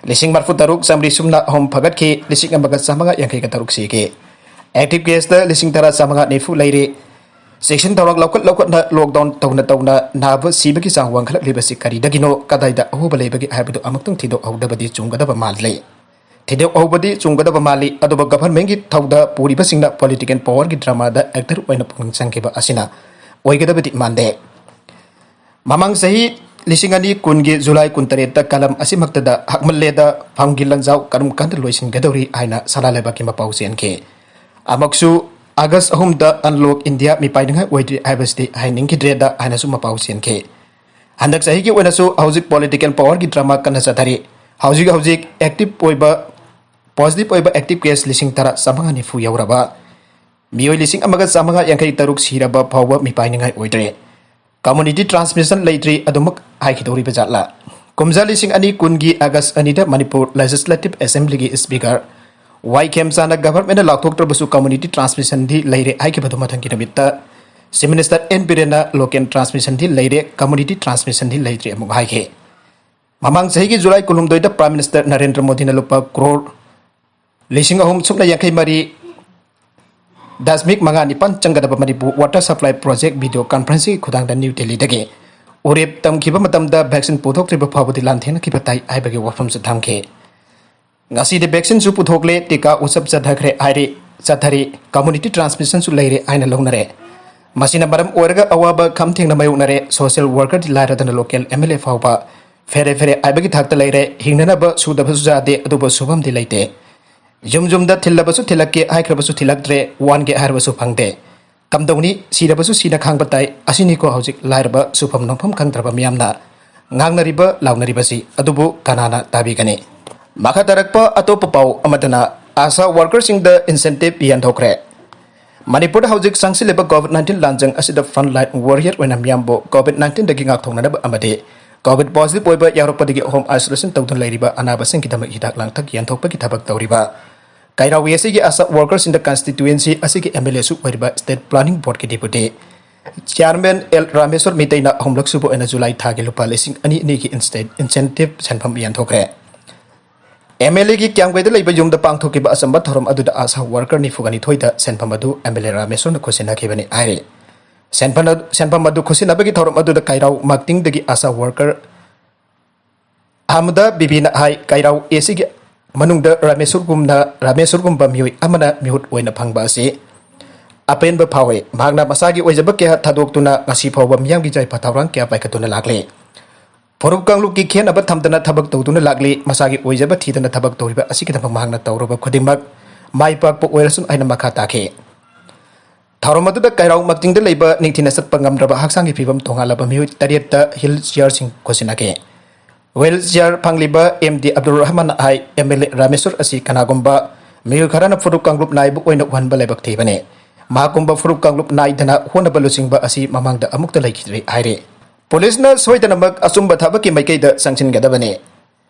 ꯂꯤꯁꯤꯡ ꯃꯔꯤꯐꯨ ꯇꯔꯨꯛ ꯆꯥꯃꯔꯤ ꯁꯨꯞꯅ ꯑꯍꯨꯝ ꯐꯒꯠꯈꯤ, ꯂꯤꯁꯤꯡ ꯑꯃꯒ ꯆꯥꯃꯉꯥ ꯌꯥꯡꯈꯩꯒ ꯇꯔꯨꯛ ꯁꯤꯈꯤ꯫ Active caseꯇ ꯂꯤꯁꯤꯡ ꯇꯔꯥ ꯆꯥꯃꯉꯥ ꯅꯤꯐꯨ ꯂꯩꯔꯤ꯫ ꯆꯦꯛꯁꯤꯟ ꯊꯧꯔꯥꯡ ꯂꯧꯈꯠ ꯂꯧꯈꯠꯅ lockdown ꯇꯧꯅ ꯇꯧꯅ ꯅꯥꯕ ꯁꯤꯕꯒꯤ ꯆꯥꯡ ꯋꯥꯡꯈꯠꯂꯛꯂꯤꯕꯁꯤ ꯀꯔꯤꯗꯒꯤꯅꯣ, ꯀꯗꯥꯏꯗ ꯑꯍꯣꯕ ꯂꯩꯕꯒꯦ ꯍꯥꯏꯕꯗꯨ ꯑꯃꯨꯛꯇꯪ ꯊꯤꯗꯣꯛꯍꯧꯗꯕꯗꯤ ꯆꯨꯝꯒꯗꯕ ꯃꯥꯜꯂꯤ꯫ ꯊꯤꯗꯣꯛꯍꯧꯕꯗꯤ ꯆꯨꯝꯒꯗꯕ ꯃꯥꯜꯂꯤ, ꯑꯗꯨꯕꯨ governmentꯀꯤ ꯊꯧꯗ ꯄꯨꯔꯤꯕꯁꯤꯡꯅ political powerꯒꯤ dramaꯗ actor ꯑꯣꯏꯅ ꯄꯨꯛꯅꯤꯡ ꯆꯪꯈꯤꯕ ꯑꯁꯤꯅ ꯑꯣꯏꯒꯗꯕꯗꯤ ꯃꯥꯟꯗꯦ꯫ ꯃꯃꯥꯡ ꯆꯍꯤ ꯂꯤꯁꯤꯡ ꯑꯅꯤ ꯀꯨꯟꯒꯤ July ꯀꯨꯟꯇꯔꯦꯠꯇ ꯀꯂꯝ ꯑꯁꯤꯃꯛꯇꯗ ꯍꯛꯃꯜꯂꯦꯗ ꯐꯝꯒꯤ ꯂꯟꯖꯥꯎ ꯀꯔꯝ ꯀꯥꯟꯗ ꯂꯣꯏꯁꯤꯟꯒꯗꯧꯔꯤ ꯍꯥꯏꯅ ꯁꯅꯥ ꯂꯩꯕꯥꯛꯀꯤ ꯃꯄꯥꯎ ꯆꯦꯟꯈꯤ꯫ ꯑꯃꯨꯛꯁꯨ August ꯑꯍꯨꯝꯗ unlock India ꯃꯤꯄꯥꯏꯅꯤꯡꯉꯥꯏ ꯑꯣꯏꯗ꯭ꯔꯤ ꯍꯥꯏꯕꯁꯤꯗꯤ ꯍꯥꯏꯅꯤꯡꯈꯤꯗ꯭ꯔꯦꯗ ꯍꯥꯏꯅꯁꯨ ꯃꯄꯥꯎ ꯆꯦꯟꯈꯤ꯫ ꯍꯟꯗꯛ ꯆꯍꯤꯒꯤ ꯑꯣꯏꯅꯁꯨ ꯍꯧꯖꯤꯛ political powerꯒꯤ drama ꯀꯟꯅ ꯆꯠꯊꯔꯤ꯫ ꯍꯧꯖꯤꯛ ꯍꯧꯖꯤꯛ active ꯑꯣꯏꯕ, positive ꯑꯣꯏꯕ active case ꯂꯤꯁꯤꯡ ꯇꯔꯥ ꯆꯥꯃꯉꯥ ꯅꯤꯐꯨ ꯌꯧꯔꯕ, ꯃꯤꯑꯣꯏ ꯂꯤꯁꯤꯡ ꯑꯃꯒ ꯆꯥꯃꯉꯥ ꯌꯥꯡꯈꯩ ꯇꯔꯨꯛ ꯁꯤꯔꯕ ꯐꯥꯎꯕ ꯃꯤꯄꯥꯏꯅꯤꯡꯉꯥꯏ ꯑꯣꯏꯗ꯭ꯔꯦ꯫ Community transmission ꯂꯩꯇ꯭ꯔꯤ ꯑꯗꯨꯃꯛ ꯍꯥꯏꯈꯤꯗꯧꯔꯤꯕ ꯖꯥꯠꯂꯥ? ꯀꯨꯝꯖꯥ ꯂꯤꯁꯤꯡ ꯑꯅꯤ ꯀꯨꯟꯒꯤ August ꯑꯅꯤꯗ ꯃꯅꯤꯄꯨꯔ Legislative Assemblyꯒꯤ Speaker ꯋꯥꯏ ꯈꯦꯝꯆꯥꯟꯅ governmentꯅ ꯂꯥꯎꯊꯣꯛꯇ꯭ꯔꯕꯁꯨ community transmissionꯗꯤ ꯂꯩꯔꯦ ꯍꯥꯏꯈꯤꯕꯗꯨ ꯃꯊꯪꯒꯤ ꯅꯨꯃꯤꯠꯇ Chief Minister ꯑꯦꯟ ꯕꯤꯔꯦꯟꯅ local transmissionꯗꯤ ꯂꯩꯔꯦ, community transmissionꯗꯤ ꯂꯩꯇ꯭ꯔꯤ ꯑꯃꯨꯛ ꯍꯥꯏꯈꯤ꯫ ꯃꯃꯥꯡ ꯆꯍꯤꯒꯤ July ꯀꯨꯟꯍꯨꯝꯗꯣꯏꯗ Prime Minister ꯅꯔꯦꯟꯗ꯭ꯔ ꯃꯣꯗꯤꯅ ꯂꯨꯄꯥ ꯀ꯭ꯔꯣꯔ ꯂꯤꯁꯤꯡ ꯑꯍꯨꯝ ꯁꯨꯞꯅ ꯌꯥꯡꯈꯩ ꯃꯔꯤ ꯗꯁꯃꯤꯛ ꯃꯉꯥ ꯅꯤꯄꯥꯟ ꯆꯪꯒꯗꯕ Manipur water supply project video conferenceꯀꯤ ꯈꯨꯊꯥꯡꯗ ꯅ꯭ꯌꯨ ꯗꯦꯜꯂꯤꯗꯒꯤ ꯎꯔꯦꯞ ꯇꯝꯈꯤꯕ ꯃꯇꯝꯗ vaccine ꯄꯨꯊꯣꯛꯇ꯭ꯔꯤꯕ ꯐꯥꯎꯕꯗꯤ ꯂꯥꯟꯊꯦꯡꯅꯈꯤꯕ ꯇꯥꯏ ꯍꯥꯏꯕꯒꯤ ꯋꯥꯐꯝꯁꯨ ꯊꯝꯈꯤ꯫ ꯉꯁꯤꯗꯤ vaccineꯁꯨ ꯄꯨꯊꯣꯛꯂꯦ, ꯇꯤꯀꯥ ꯎꯠꯁꯕ ꯆꯠꯊꯈ꯭ꯔꯦ ꯍꯥꯏꯔꯤ, ꯆꯠꯊꯔꯤ, community transmissionꯁꯨ ꯂꯩꯔꯦ ꯍꯥꯏꯅ ꯂꯧꯅꯔꯦ꯫ ꯃꯁꯤꯅ ꯃꯔꯝ ꯑꯣꯏꯔꯒ ꯑꯋꯥꯕ ꯈꯝ ꯊꯦꯡꯅ ꯃꯥꯌꯣꯛꯅꯔꯦ꯫ Social workerꯗꯤ ꯂꯥꯏꯔꯗꯅ local MLA ꯐꯥꯎꯕ ꯐꯦꯔꯦ ꯐꯦꯔꯦ ꯍꯥꯏꯕꯒꯤ ꯊꯥꯛꯇ ꯂꯩꯔꯦ꯫ ꯍꯤꯡꯅꯅꯕ ꯁꯨꯗꯕꯁꯨ ꯌꯥꯗꯦ, ꯑꯗꯨꯕꯨ ꯁꯨꯐꯝꯗꯤ ꯂꯩꯇꯦ꯫ ꯌꯨꯝ ꯌꯨꯝꯗ ꯊꯤꯜꯂꯕꯁꯨ ꯊꯤꯜꯂꯛꯀꯦ ꯍꯥꯏꯈ꯭ꯔꯕꯁꯨ ꯊꯤꯜꯂꯛꯇ꯭ꯔꯦ, ꯋꯥꯟꯒꯦ ꯍꯥꯏꯔꯕꯁꯨ ꯐꯪꯗꯦ꯫ ꯀꯝꯗꯧꯅꯤ? ꯁꯤꯔꯕꯁꯨ ꯁꯤꯅ ꯈꯥꯡꯕ ꯇꯥꯏ꯫ ꯑꯁꯤꯅꯤꯀꯣ ꯍꯧꯖꯤꯛ ꯂꯥꯏꯔꯕ, ꯁꯨꯐꯝ ꯅꯣꯝꯐꯝ ꯈꯪꯗ꯭ꯔꯕ ꯃꯤꯌꯥꯝꯅ꯫ ꯉꯥꯡꯅꯔꯤꯕ ꯂꯥꯎꯅꯔꯤꯕꯁꯤ ꯑꯗꯨꯕꯨ ꯀꯅꯥꯅ ꯇꯥꯕꯤꯒꯅꯤ? ꯃꯈꯥ ꯇꯥꯔꯛꯄ ꯑꯇꯣꯞꯄ ꯄꯥꯎ ꯑꯃꯗꯅ, ꯑꯥꯁꯥ ꯋꯥꯔꯀꯔꯁꯤꯡꯗ ꯏꯟꯁꯦꯟꯇꯤꯚ ꯌꯦꯟꯊꯣꯛꯈ꯭ꯔꯦ꯫ ꯃꯅꯤꯄꯨꯔꯗ ꯍꯧꯖꯤꯛ ꯆꯪꯁꯤꯜꯂꯤꯕ ꯀꯣꯚꯤꯗ ꯅꯥꯏꯟꯇꯤꯟ ꯂꯥꯟꯖꯪ ꯑꯁꯤꯗ ꯐ꯭ꯔꯟ ꯂꯥꯏꯟ ꯋꯥꯔꯤꯌꯔ ꯑꯣꯏꯅ ꯃꯤꯌꯥꯝꯕꯨ ꯀꯣꯚꯤꯗ ꯅꯥꯏꯟꯇꯤꯟꯗꯒꯤ ꯉꯥꯛꯊꯣꯛꯅꯅꯕ ꯑꯃꯗꯤ ꯀꯣꯚꯤꯗ ꯄꯣꯖꯤꯇꯤꯚ ꯑꯣꯏꯕ ꯌꯥꯎꯔꯛꯄꯗꯒꯤ ꯍꯣꯝ ꯑꯥꯏꯁꯣꯂꯦꯁꯟ ꯇꯧꯗꯨꯅ ꯂꯩꯔꯤꯕ ꯑꯅꯥꯕꯁꯤꯡꯒꯤꯗꯃꯛ ꯍꯤꯗꯥꯛ ꯂꯥꯡꯊꯛ ꯌꯦꯟꯊꯣꯛꯄꯒꯤ ꯊꯕꯛ ꯇꯧꯔꯤꯕ ꯀꯩꯔꯥꯎ ꯑꯦꯁꯤꯒꯤ ꯑꯥꯁꯥ ꯋꯥꯔꯀꯔꯁꯤꯡꯗ ꯀꯟꯁꯇꯤꯇ꯭ꯌꯨꯑꯦꯟꯁꯤ ꯑꯁꯤꯒꯤ ꯑꯦꯝ ꯑꯦꯜ ꯑꯦꯁꯨ ꯑꯣꯏꯔꯤꯕ state planning ꯕꯣꯔꯗꯀꯤ ꯗꯦꯄꯨꯇꯤ chairman L Rameshwor ꯃꯤꯇꯩꯅ ꯑꯍꯨꯝꯂꯛ ꯁꯨꯕ ꯑꯣꯏꯅ ꯖꯨꯂꯥꯏ ꯊꯥꯒꯤ ꯂꯨꯄꯥ ꯂꯤꯁꯤꯡ ꯑꯅꯤ ꯑꯅꯤꯒꯤ ꯏꯟꯁꯇꯦ-, ꯏꯟꯁꯦꯟꯇꯤꯚ ꯁꯦꯟꯐꯝ ꯌꯦꯟꯊꯣꯛꯈ꯭ꯔꯦ꯫ ꯑꯦꯝ ꯑꯦꯜ ꯑꯦꯒꯤ ꯀ꯭ꯌꯥꯝꯒꯩꯗ ꯂꯩꯕ ꯌꯨꯝꯗ ꯄꯥꯡꯊꯣꯛꯈꯤꯕ ꯑꯆꯝꯕ ꯊꯧꯔꯝ ꯑꯗꯨꯗ ꯑꯥꯁꯥ ꯋꯥꯔꯀꯔ ꯅꯤꯐꯨꯒ ꯅꯤꯊꯣꯏꯗ ꯁꯦꯟꯐꯝ ꯑꯗꯨ ꯑꯦꯝ ꯑꯦꯜ ꯑꯦ ꯔꯥꯃꯦꯁꯣꯔꯅ ꯈꯨꯠꯁꯤꯟꯅꯈꯤꯕꯅꯤ ꯍꯥꯏꯔꯤ꯫ ꯁꯦꯟꯐꯝ ꯑꯗꯨ, ꯁꯦꯟꯐꯝ ꯑꯗꯨ ꯈꯨꯠꯁꯤꯟꯅꯕꯒꯤ ꯊꯧꯔꯝ ꯑꯗꯨꯗ ꯀꯩꯔꯥꯎ ꯃꯥꯛꯇꯤꯡꯗꯒꯤ ꯑꯥꯁꯥ ꯋꯥꯔꯀꯔ ꯑꯍꯃꯗ ꯕꯤꯕꯤꯅ ꯍꯥꯏ, ꯀꯩꯔꯥꯎ ꯑꯦꯁꯤꯒꯤ ꯃꯅꯨꯡꯗ ꯔꯥꯃꯦꯁꯣꯔꯒꯨꯝꯅ, ꯔꯥꯃꯦꯁꯣꯔꯒꯨꯝꯕ ꯃꯤꯑꯣꯏ ꯑꯃꯅ ꯃꯤꯍꯨꯠ ꯑꯣꯏꯅ ꯐꯪꯕ ꯑꯁꯤ ꯑꯄꯦꯟꯕ ꯐꯥꯎꯏ꯫ ꯃꯍꯥꯛꯅ ꯃꯁꯥꯒꯤ ꯑꯣꯏꯖꯕ ꯀꯌꯥ ꯊꯥꯗꯣꯛꯇꯨꯅ ꯉꯁꯤ ꯐꯥꯎꯕ ꯃꯤꯌꯥꯝꯒꯤ ꯌꯥꯏꯐ ꯊꯧꯔꯥꯡ ꯀꯌꯥ ꯄꯥꯏꯈꯠꯇꯨꯅ ꯂꯥꯛꯂꯤ꯫ ꯐꯨꯔꯨꯞ ꯀꯥꯡꯂꯨꯞꯀꯤ ꯈꯦꯠꯅꯕ ꯊꯝꯗꯅ ꯊꯕꯛ ꯇꯧꯗꯨꯅ ꯂꯥꯛꯂꯤ꯫ ꯃꯁꯥꯒꯤ ꯑꯣꯏꯖꯕ ꯊꯤꯗꯅ ꯊꯕꯛ ꯇꯧꯔꯤꯕ ꯑꯁꯤꯒꯤꯗꯃꯛ ꯃꯍꯥꯛꯅ ꯇꯧꯔꯨꯕ ꯈꯨꯗꯤꯡꯃꯛ ꯃꯥꯏ ꯄꯥꯛꯄ ꯑꯣꯏꯔꯁꯅꯨ ꯍꯥꯏꯅ ꯃꯈꯥ ꯇꯥꯈꯤ꯫ ꯊꯧꯔꯝ ꯑꯗꯨꯗ ꯀꯩꯔꯥꯎ ꯃꯥꯛꯇꯤꯡꯗ ꯂꯩꯕ ꯅꯤꯡꯊꯤꯅ ꯆꯠꯄ ꯉꯝꯗ꯭ꯔꯕ ꯍꯛꯆꯥꯡꯒꯤ ꯐꯤꯕꯝ ꯇꯣꯉꯥꯜꯂꯕ ꯃꯤꯑꯣꯏ ꯇꯔꯦꯠꯇ ꯍꯤꯜ ꯆꯤꯌꯥꯔꯁꯤꯡ ꯈꯨꯠꯁꯤꯟꯅꯈꯤ꯫ ꯋꯤꯜ ꯆꯤꯌꯥꯔ ꯐꯪꯂꯤꯕ ꯑꯦꯝ ꯗꯤ ꯑꯕꯗꯨꯜ ꯔꯍꯃꯟꯅ ꯍꯥꯏ, ꯑꯦꯝ ꯑꯦꯜ ꯑꯦ ꯔꯥꯃꯦꯁꯣꯔ ꯑꯁꯤ ꯀꯅꯥꯒꯨꯝꯕ ꯃꯤꯑꯣꯏ ꯈꯔꯅ ꯐꯨꯔꯨꯞ ꯀꯥꯡꯂꯨꯞ ꯅꯥꯏꯕ ꯑꯣꯏꯅ ꯎꯍꯟꯕ ꯂꯥꯏꯕꯛ ꯊꯤꯕꯅꯤ꯫ ꯃꯍꯥꯛꯀꯨꯝꯕ ꯐꯨꯔꯨꯞ ꯀꯥꯡꯂꯨꯞ ꯅꯥꯏꯗꯅ ꯍꯣꯠꯅꯕ ꯂꯨꯆꯤꯡꯕ ꯑꯁꯤ ꯃꯃꯥꯡꯗ ꯑꯃꯨꯛꯇ ꯂꯩꯈꯤꯗ꯭ꯔꯤ ꯍꯥꯏꯔꯤ꯫ ꯄꯨꯂꯤꯁꯅ ꯁꯣꯏꯗꯅꯃꯛ ꯑꯆꯨꯝꯕ ꯊꯕꯛꯀꯤ ꯃꯥꯏꯀꯩꯗ ꯆꯪꯁꯤꯟꯒꯗꯕꯅꯤ꯫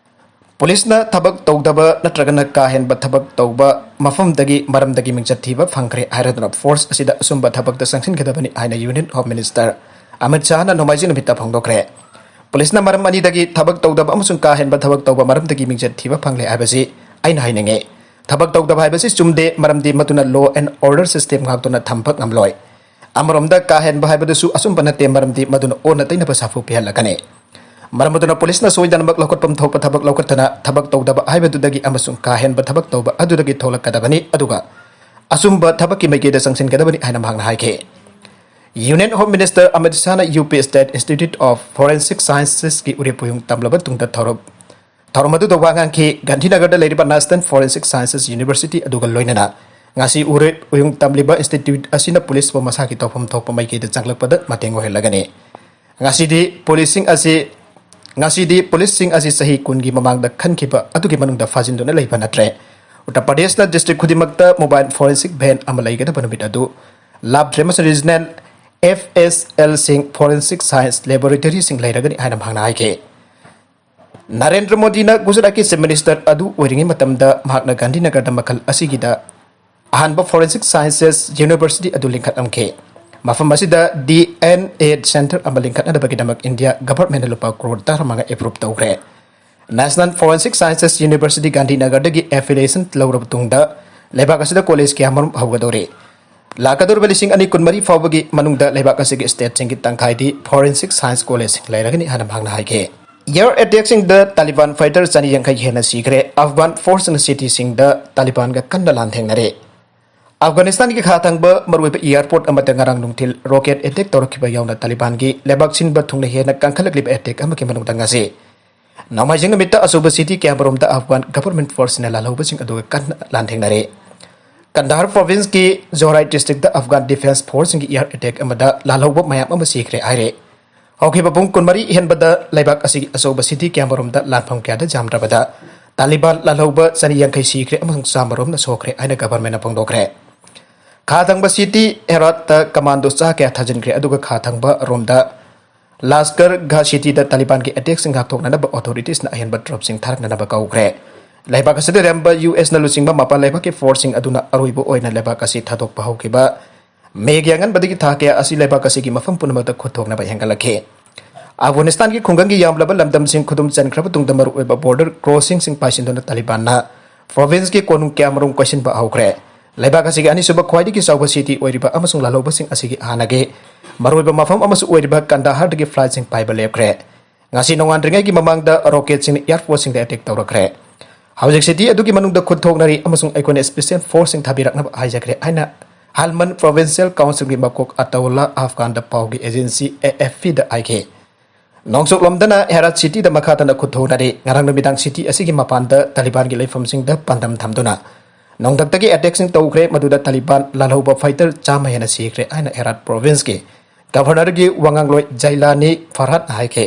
ꯄꯨꯂꯤꯁꯅ ꯊꯕꯛ ꯇꯧꯗꯕ ꯅꯠꯇ꯭ꯔꯒꯅ ꯀꯥ ꯍꯦꯟꯕ ꯊꯕꯛ ꯇꯧꯕ ꯃꯐꯝꯗꯒꯤ, ꯃꯔꯝꯗꯒꯤ ꯃꯤꯡꯆꯠ ꯊꯤꯕ ꯐꯪꯈ꯭ꯔꯦ ꯍꯥꯏꯔꯗꯨꯅ ꯐꯣꯔꯁ ꯑꯁꯤꯗ ꯑꯆꯨꯝꯕ ꯊꯕꯛꯇ ꯆꯪꯁꯤꯟꯒꯗꯕꯅꯤ ꯍꯥꯏꯅ ꯌꯨꯅꯤꯌꯟ ꯍꯣꯝ ꯃꯤꯅꯤꯁꯇꯔ ꯑꯃꯤꯠ ꯁꯥꯍꯅ ꯅꯣꯡꯃꯥꯏꯖꯤꯡ ꯅꯨꯃꯤꯠꯇ ꯐꯣꯡꯗꯣꯛꯈ꯭ꯔꯦ꯫ ꯄꯨꯂꯤꯁꯅ ꯃꯔꯝ ꯑꯅꯤꯗꯒꯤ ꯊꯕꯛ ꯇꯧꯗꯕ ꯑꯃꯁꯨꯡ ꯀꯥ ꯍꯦꯟꯕ ꯊꯕꯛ ꯇꯧꯕ ꯃꯔꯝꯗꯒꯤ ꯃꯤꯡꯆꯠ ꯊꯤꯕ ꯐꯪꯂꯦ ꯍꯥꯏꯕꯁꯤ ꯑꯩꯅ ꯍꯥꯏꯅꯤꯡꯉꯤ꯫ ꯊꯕꯛ ꯇꯧꯗꯕ ꯍꯥꯏꯕꯁꯤ ꯆꯨꯝꯗꯦ, ꯃꯔꯝꯗꯤ ꯃꯗꯨꯅ law and order system ꯉꯥꯛꯇꯨꯅ ꯊꯝꯕ ꯉꯝꯂꯣꯏ꯫ ꯑꯃꯔꯣꯝꯗ ꯀꯥ ꯍꯦꯟꯕ ꯍꯥꯏꯕꯗꯨꯁꯨ ꯑꯆꯨꯝꯕ ꯅꯠꯇꯦ, ꯃꯔꯝꯗꯤ ꯃꯗꯨꯅ ꯑꯣꯟꯅ ꯇꯩꯅꯕ ꯁꯥꯐꯨ ꯄꯤꯍꯜꯂꯛꯀꯅꯤ꯫ ꯃꯔꯝ ꯑꯗꯨꯅ ꯄꯨꯂꯤꯁꯅ ꯁꯣꯏꯗꯅꯃꯛ ꯂꯧꯈꯠꯐꯝ ꯊꯣꯛꯄ ꯊꯕꯛ ꯂꯧꯈꯠꯇꯅ ꯊꯕꯛ ꯇꯧꯗꯕ ꯍꯥꯏꯕꯗꯨꯗꯒꯤ ꯑꯃꯁꯨꯡ ꯀꯥ ꯍꯦꯟꯕ ꯊꯕꯛ ꯇꯧꯕ ꯑꯗꯨꯗꯒꯤ ꯊꯣꯛꯂꯛꯀꯗꯕꯅꯤ, ꯑꯗꯨꯒ ꯑꯆꯨꯝꯕ ꯊꯕꯛꯀꯤ ꯃꯥꯏꯀꯩꯗ ꯆꯪꯁꯤꯟꯒꯗꯕꯅꯤ ꯍꯥꯏꯅ ꯃꯍꯥꯛꯅ ꯍꯥꯏꯈꯤ꯫ ꯌꯨꯅꯤꯌꯟ ꯍꯣꯝ ꯃꯤꯅꯤꯁꯇꯔ ꯑꯃꯤꯠ ꯁꯥꯍꯅ U P State Institute of Forensic Sciences ꯀꯤ ꯎꯔꯦꯞ ꯎꯌꯨꯡ ꯇꯝꯂꯕ ꯇꯨꯡꯗ ꯊꯧꯔꯝ ꯊꯧꯔꯝ ꯑꯗꯨꯗ ꯋꯥ ꯉꯥꯡꯈꯤ꯫ ꯒꯥꯟꯙꯤꯅꯒꯔꯗ ꯂꯩꯔꯤꯕ National Forensic Sciences University ꯑꯗꯨꯒ ꯂꯣꯏꯅꯅ ꯉꯁꯤ ꯎꯔꯦꯞ ꯎꯌꯨꯡ ꯇꯝꯂꯤꯕ institute ꯑꯁꯤꯅ ꯄꯨꯂꯤꯁꯄꯨ ꯃꯁꯥꯒꯤ ꯇꯧꯐꯝ ꯊꯣꯛꯄ ꯃꯥꯏꯀꯩꯗ ꯆꯪꯂꯛꯄꯗ ꯃꯇꯦꯡ ꯑꯣꯏꯍꯜꯂꯒꯅꯤ꯫ ꯉꯁꯤꯗꯤ ꯄꯨꯂꯤꯁꯁꯤꯡ ꯑꯁꯤ ꯉꯁꯤꯗꯤ ꯄꯨꯂꯤꯁꯁꯤꯡ ꯑꯁꯤ ꯆꯍꯤ ꯀꯨꯟꯒꯤ ꯃꯃꯥꯡꯗ ꯈꯟꯈꯤꯕ ꯑꯗꯨꯒꯤ ꯃꯅꯨꯡꯗ ꯐꯥꯖꯤꯟꯗꯨꯅ ꯂꯩꯕ ꯅꯠꯇ꯭ꯔꯦ꯫ ꯎꯠꯇꯔ ꯄ꯭ꯔꯗꯦꯁꯅ ꯗꯤꯁꯇ꯭ꯔꯤꯛ ꯈꯨꯗꯤꯡꯃꯛꯇ ꯃꯣꯕꯥꯏꯜ ꯐꯣꯔꯦꯟꯁꯤꯛ ꯚꯦꯟ ꯑꯃ ꯂꯩꯒꯗꯕ ꯅꯨꯃꯤꯠ ꯑꯗꯨ ꯂꯥꯞꯇ꯭ꯔꯦ ꯑꯃꯁꯨꯡ ꯔꯤꯖꯅꯦꯜ ꯑꯦꯐ ꯑꯦꯁ ꯑꯦꯜꯁꯤꯡ, ꯐꯣꯔꯦꯟꯁꯤꯛ ꯁꯥꯏꯟꯁ ꯂꯦꯕꯣꯔꯦꯇꯔꯤꯁꯤꯡ ꯂꯩꯔꯒꯅꯤ ꯍꯥꯏꯅ ꯃꯍꯥꯛꯅ ꯍꯥꯏꯈꯤ꯫ ꯅꯔꯦꯟꯗ꯭ꯔ ꯃꯣꯗꯤꯅ ꯒꯨꯖꯔꯥꯠꯀꯤ ꯆꯤꯐ ꯃꯤꯅꯤꯁꯇꯔ ꯑꯗꯨ ꯑꯣꯏꯔꯤꯉꯩ ꯃꯇꯝꯗ ꯃꯍꯥꯛꯅ ꯒꯥꯟꯙꯤꯅꯒꯔꯗ ꯃꯈꯜ ꯑꯁꯤꯒꯤꯗ ꯑꯍꯥꯟꯕ ꯐꯣꯔꯦꯟꯁꯤꯛ ꯁꯥꯏꯟꯁꯦꯁ ꯌꯨꯅꯤꯚꯔꯁꯤꯇꯤ ꯑꯗꯨ ꯂꯤꯡꯈꯠꯂꯝꯈꯤ꯫ ꯃꯐꯝ ꯑꯁꯤꯗ ꯗꯤ ꯑꯦꯟ ꯑꯦ ꯁꯦꯟꯇꯔ ꯑꯃ ꯂꯤꯡꯈꯠꯅꯅꯕꯒꯤꯗꯃꯛ ꯏꯟꯗꯤꯌꯥ ꯒꯚꯔꯟꯃꯦꯟꯠꯅ ꯂꯨꯄꯥ ꯀ꯭ꯔꯣꯔ ꯇꯔꯥꯃꯉꯥ ꯑꯦꯄ꯭ꯔꯨꯞ ꯇꯧꯈ꯭ꯔꯦ꯫ ꯅꯦꯁꯅꯦꯜ ꯐꯣꯔꯦꯟꯁꯤꯛ ꯁꯥꯏꯟꯁꯦꯁ ꯌꯨꯅꯤꯚꯔꯁꯤꯇꯤ ꯒꯥꯟꯙꯤꯅꯒꯔꯗꯒꯤ ꯑꯦꯐꯤꯂꯤꯌꯦꯁꯟ ꯂꯧꯔꯕ ꯇꯨꯡꯗ ꯂꯩꯕꯥꯛ ꯑꯁꯤꯗ ꯀꯣꯂꯦꯖ ꯀꯌꯥꯃꯔꯨꯝ ꯍꯧꯒꯗꯧꯔꯤ꯫ ꯂꯥꯛꯀꯗꯧꯔꯤꯕ ꯂꯤꯁꯤꯡ ꯑꯅꯤ ꯀꯨꯟꯃꯔꯤ ꯐꯥꯎꯕꯒꯤ ꯃꯅꯨꯡꯗ ꯂꯩꯕꯥꯛ ꯑꯁꯤꯒꯤ ꯁ꯭ꯇꯦꯠꯁꯤꯡꯒꯤ ꯇꯪꯈꯥꯏꯗꯤ ꯐꯣꯔꯦꯟꯁꯤꯛ ꯁꯥꯏꯟꯁ ꯀꯣꯂꯦꯖꯁꯤꯡ ꯂꯩꯔꯒꯅꯤ ꯍꯥꯏꯅ ꯃꯍꯥꯛꯅ ꯍꯥꯏꯈꯤ꯫ ꯑꯦꯌꯔ ꯑꯦꯇꯦꯛꯁꯤꯡꯗ ꯇꯥꯂꯤꯕꯥꯟ ꯐꯥꯏꯇꯔ ꯆꯅꯤ ꯌꯥꯡꯈꯩ ꯍꯦꯟꯅ ꯁꯤꯈ꯭ꯔꯦ꯫ ꯑꯐꯒꯥꯟ ꯐꯣꯔꯁꯁꯤꯡꯅ ꯁꯤꯇꯤꯁꯤꯡꯗ ꯇꯥꯂꯤꯕꯥꯟꯒ ꯀꯟꯅ ꯂꯥꯟꯊꯦꯡꯅꯔꯦ꯫ ꯑꯐꯒꯥꯅꯤꯁꯇꯥꯟꯒꯤ ꯈꯥ ꯊꯪꯕ ꯃꯔꯨꯑꯣꯏꯕ ꯑꯦꯌꯔꯄꯣꯔꯠ ꯑꯃꯗ ꯉꯔꯥꯡ ꯅꯨꯡꯊꯤꯜ ꯔꯣꯀꯦꯠ ꯑꯦꯇꯦꯛ ꯇꯧꯔꯛꯈꯤꯕ ꯌꯥꯎꯅ ꯇꯥꯂꯤꯕꯥꯟꯒꯤ ꯂꯩꯕꯥꯛ ꯁꯤꯟꯕ ꯊꯨꯡꯅ ꯍꯦꯟꯅ ꯀꯟꯈꯠꯂꯛꯂꯤꯕ ꯑꯦꯇꯦꯛ ꯑꯃꯒꯤ ꯃꯅꯨꯡꯗ ꯉꯁꯤ ꯅꯣꯡꯃꯥꯏꯖꯤꯡ ꯅꯨꯃꯤꯠꯇ ꯑꯆꯧꯕ ꯁꯤꯇꯤ ꯀꯌꯥꯃꯔꯣꯝꯗ ꯑꯐꯒꯥꯟ ꯒꯚꯔꯟꯃꯦꯟꯠ ꯐꯣꯔꯁꯁꯤꯡꯅ ꯂꯥꯜꯍꯧꯕꯁꯤꯡ ꯑꯗꯨꯒ ꯀꯟꯅ ꯂꯥꯟꯊꯦꯡꯅꯔꯦ꯫ ꯀꯟꯗꯥꯍꯔ ꯄ꯭ꯔꯣꯚꯤꯟꯁꯀꯤ ꯖꯣꯔꯥꯏ ꯗꯤꯁꯇ꯭ꯔꯤꯛꯇ ꯑꯐꯒꯥꯟ ꯗꯤꯐꯦꯟꯁ ꯐꯣꯔꯁꯁꯤꯡꯒꯤ ꯑꯦꯌꯔ ꯑꯦꯇꯦꯛ ꯑꯃꯗ ꯂꯥꯜꯍꯧꯕ ꯃꯌꯥꯝ ꯑꯃ ꯁꯤꯈ꯭ꯔꯦ ꯍꯥꯏꯔꯦ꯫ ꯍꯧꯈꯤꯕ ꯄꯨꯡ ꯀꯨꯟꯃꯔꯤ ꯍꯦꯟꯕꯗ ꯂꯩꯕꯥꯛ ꯑꯁꯤꯒꯤ ꯑꯆꯧꯕ ꯁꯤꯇꯤ ꯀꯌꯥꯃꯔꯣꯝꯗ ꯂꯥꯟꯐꯝ ꯀꯌꯥꯗ ꯖꯥꯝ ꯇꯥꯕꯗ ꯇꯥꯂꯤꯕꯥꯟ ꯂꯥꯜꯍꯧꯕ ꯆꯅꯤ ꯌꯥꯡꯈꯩ ꯁꯤꯈ꯭ꯔꯦ ꯑꯃꯁꯨꯡ ꯆꯥꯃꯔꯣꯝꯅ ꯁꯣꯛꯈ꯭ꯔꯦ ꯍꯥꯏꯅ ꯒꯚꯔꯟꯃꯦꯟꯠꯅ ꯐꯣꯡꯗꯣꯛꯈ꯭ꯔꯦ꯫ ꯈꯥ ꯊꯪꯕ ꯁꯤꯇꯤ ꯍꯦꯔꯥꯠꯇ ꯀꯃꯥꯟꯗꯣ ꯆꯥ ꯀꯌꯥ ꯊꯥꯖꯤꯟꯈ꯭ꯔꯦ, ꯑꯗꯨꯒ ꯈꯥ ꯊꯪꯕ ꯔꯣꯝꯗ ꯂꯥꯁꯀꯔ ꯘꯥ ꯁꯤꯇꯤꯗ ꯇꯥꯂꯤꯕꯥꯟꯒꯤ ꯑꯦꯇꯦꯛꯁꯤꯡ ꯉꯥꯛꯊꯣꯛꯅꯅꯕ ꯑꯣꯊꯣꯔꯤꯇꯤꯁꯅ ꯑꯍꯦꯟꯕ ꯇ꯭ꯔꯨꯞꯁꯤꯡ ꯊꯥꯔꯛꯅꯅꯕ ꯀꯧꯈ꯭ꯔꯦ꯫ ꯂꯩꯕꯥꯛ ꯑꯁꯤꯗ ꯂꯩꯔꯝꯕ ꯌꯨ ꯑꯦꯁꯅ ꯂꯨꯆꯤꯡꯕ ꯃꯄꯥꯟ ꯂꯩꯕꯥꯛꯀꯤ ꯐꯣꯔꯁꯁꯤꯡ ꯑꯗꯨꯅ ꯑꯔꯣꯏꯕ ꯑꯣꯏꯅ ꯂꯩꯕꯥꯛ ꯑꯁꯤ ꯊꯥꯗꯣꯛꯄ ꯍꯧꯈꯤꯕ ꯃꯦꯒꯤ ꯑꯉꯟꯕꯗꯒꯤ ꯊꯥ ꯀꯌꯥ ꯑꯁꯤ ꯂꯩꯕꯥꯛ ꯑꯁꯤꯒꯤ ꯃꯐꯝ ꯄꯨꯝꯅꯃꯛꯇ ꯈꯨꯠ ꯊꯣꯛꯅꯕ ꯍꯦꯟꯒꯠꯂꯛꯈꯤ꯫ ꯑꯐꯒꯥꯅꯤꯁꯇꯥꯟꯒꯤ ꯈꯨꯡꯒꯪꯒꯤ ꯌꯥꯝꯂꯕ ꯂꯝꯗꯝꯁꯤꯡ ꯈꯨꯗꯨꯝ ꯆꯟꯈ꯭ꯔꯕ ꯇꯨꯡꯗ ꯃꯔꯨꯑꯣꯏꯕ ꯕꯣꯔꯗꯔ ꯀ꯭ꯔꯣꯁꯤꯡꯁꯤꯡ ꯄꯥꯏꯁꯤꯟꯗꯨꯅ ꯇꯥꯂꯤꯕꯥꯟꯅ ꯄ꯭ꯔꯣꯚꯤꯟꯁꯀꯤ ꯀꯣꯅꯨꯡ ꯀꯌꯥꯃꯔꯨꯝ ꯀꯣꯏꯁꯤꯟꯕ ꯍꯧꯈ꯭ꯔꯦ꯫ ꯂꯩꯕꯥꯛ ꯑꯁꯤꯒꯤ ꯑꯅꯤꯁꯨꯕ ꯈ꯭ꯋꯥꯏꯗꯒꯤ ꯆꯥꯎꯕ ꯁꯤꯇꯤ ꯑꯣꯏꯔꯤꯕ ꯑꯃꯁꯨꯡ ꯂꯥꯜꯍꯧꯕꯁꯤꯡ ꯑꯁꯤꯒꯤ ꯍꯥꯟꯅꯒꯤ ꯃꯔꯨꯑꯣꯏꯕ ꯃꯐꯝ ꯑꯃꯁꯨ ꯑꯣꯏꯔꯤꯕ ꯀꯟꯗꯥꯍꯔꯗꯒꯤ ꯐ꯭ꯂꯥꯏꯠꯁꯤꯡ ꯄꯥꯏꯕ ꯂꯦꯞꯈ꯭ꯔꯦ꯫ ꯉꯁꯤ ꯅꯣꯡꯉꯥꯟꯗ꯭ꯔꯤꯉꯩꯒꯤ ꯃꯃꯥꯡꯗ ꯔꯣꯀꯦꯠꯁꯤꯡꯅ ꯑꯦꯌꯔꯐꯣꯔꯁꯁꯤꯡꯗ ꯑꯦꯇꯦꯛ ꯇꯧꯔꯛꯈ꯭ꯔꯦ꯫ ꯍꯧꯖꯤꯛ ꯁꯤꯇꯤ ꯑꯗꯨꯒꯤ ꯃꯅꯨꯡꯗ ꯈꯨꯠ ꯊꯣꯛꯅꯔꯤ ꯑꯃꯁꯨꯡ ꯑꯩꯈꯣꯏꯅ ꯁ꯭ꯄꯦꯁꯤꯌꯦꯜ ꯐꯣꯔꯁꯁꯤꯡ ꯊꯥꯕꯤꯔꯛꯅꯕ ꯍꯥꯏꯖꯈ꯭ꯔꯦ ꯍꯥꯏꯅ ꯍꯜꯃꯟ ꯄ꯭ꯔꯣꯚꯤꯟꯁꯤꯌꯦꯜ ꯀꯥꯎꯟꯁꯤꯜꯒꯤ ꯃꯀꯣꯛ ꯑꯇꯧꯂꯥ ꯑꯐꯒꯥꯟꯗ ꯄꯥꯎꯒꯤ ꯑꯦꯖꯦꯟꯁꯤ ꯑꯦ ꯑꯦꯐ ꯄꯤꯗ ꯍꯥꯏꯈꯤ꯫ ꯅꯣꯡꯆꯨꯞꯂꯣꯝꯗꯅ ꯍꯦꯔꯥꯠ ꯁꯤꯇꯤꯗ ꯃꯈꯥ ꯇꯥꯅ ꯈꯨꯠ ꯊꯣꯛꯅꯔꯤ꯫ ꯉꯔꯥꯡ ꯅꯨꯃꯤꯗꯥꯡ ꯁꯤꯇꯤ ꯑꯁꯤꯒꯤ ꯃꯄꯥꯟꯗ ꯇꯥꯂꯤꯕꯥꯟꯒꯤ ꯂꯩꯐꯝꯁꯤꯡꯗ ꯄꯥꯟꯗꯝ ꯊꯝꯗꯨꯅ ꯅꯣꯡꯊꯛꯇꯒꯤ ꯑꯦꯇꯦꯛꯁꯤꯡ ꯇꯧꯈ꯭ꯔꯦ, ꯃꯗꯨꯗ ꯇꯥꯂꯤꯕꯥꯟ ꯂꯥꯜꯍꯧꯕ ꯐꯥꯏꯇꯔ ꯆꯥꯝꯃ ꯍꯦꯟꯅ ꯁꯤꯈ꯭ꯔꯦ ꯍꯥꯏꯅ ꯍꯦꯔꯥꯠ ꯄ꯭ꯔꯣꯚꯤꯟꯁꯀꯤ ꯒꯚꯔꯅꯔꯒꯤ ꯋꯥꯉꯥꯡꯂꯣꯏ ꯖꯩꯂꯥꯅꯤ ꯐꯔꯍꯥꯠꯅ ꯍꯥꯏꯈꯤ꯫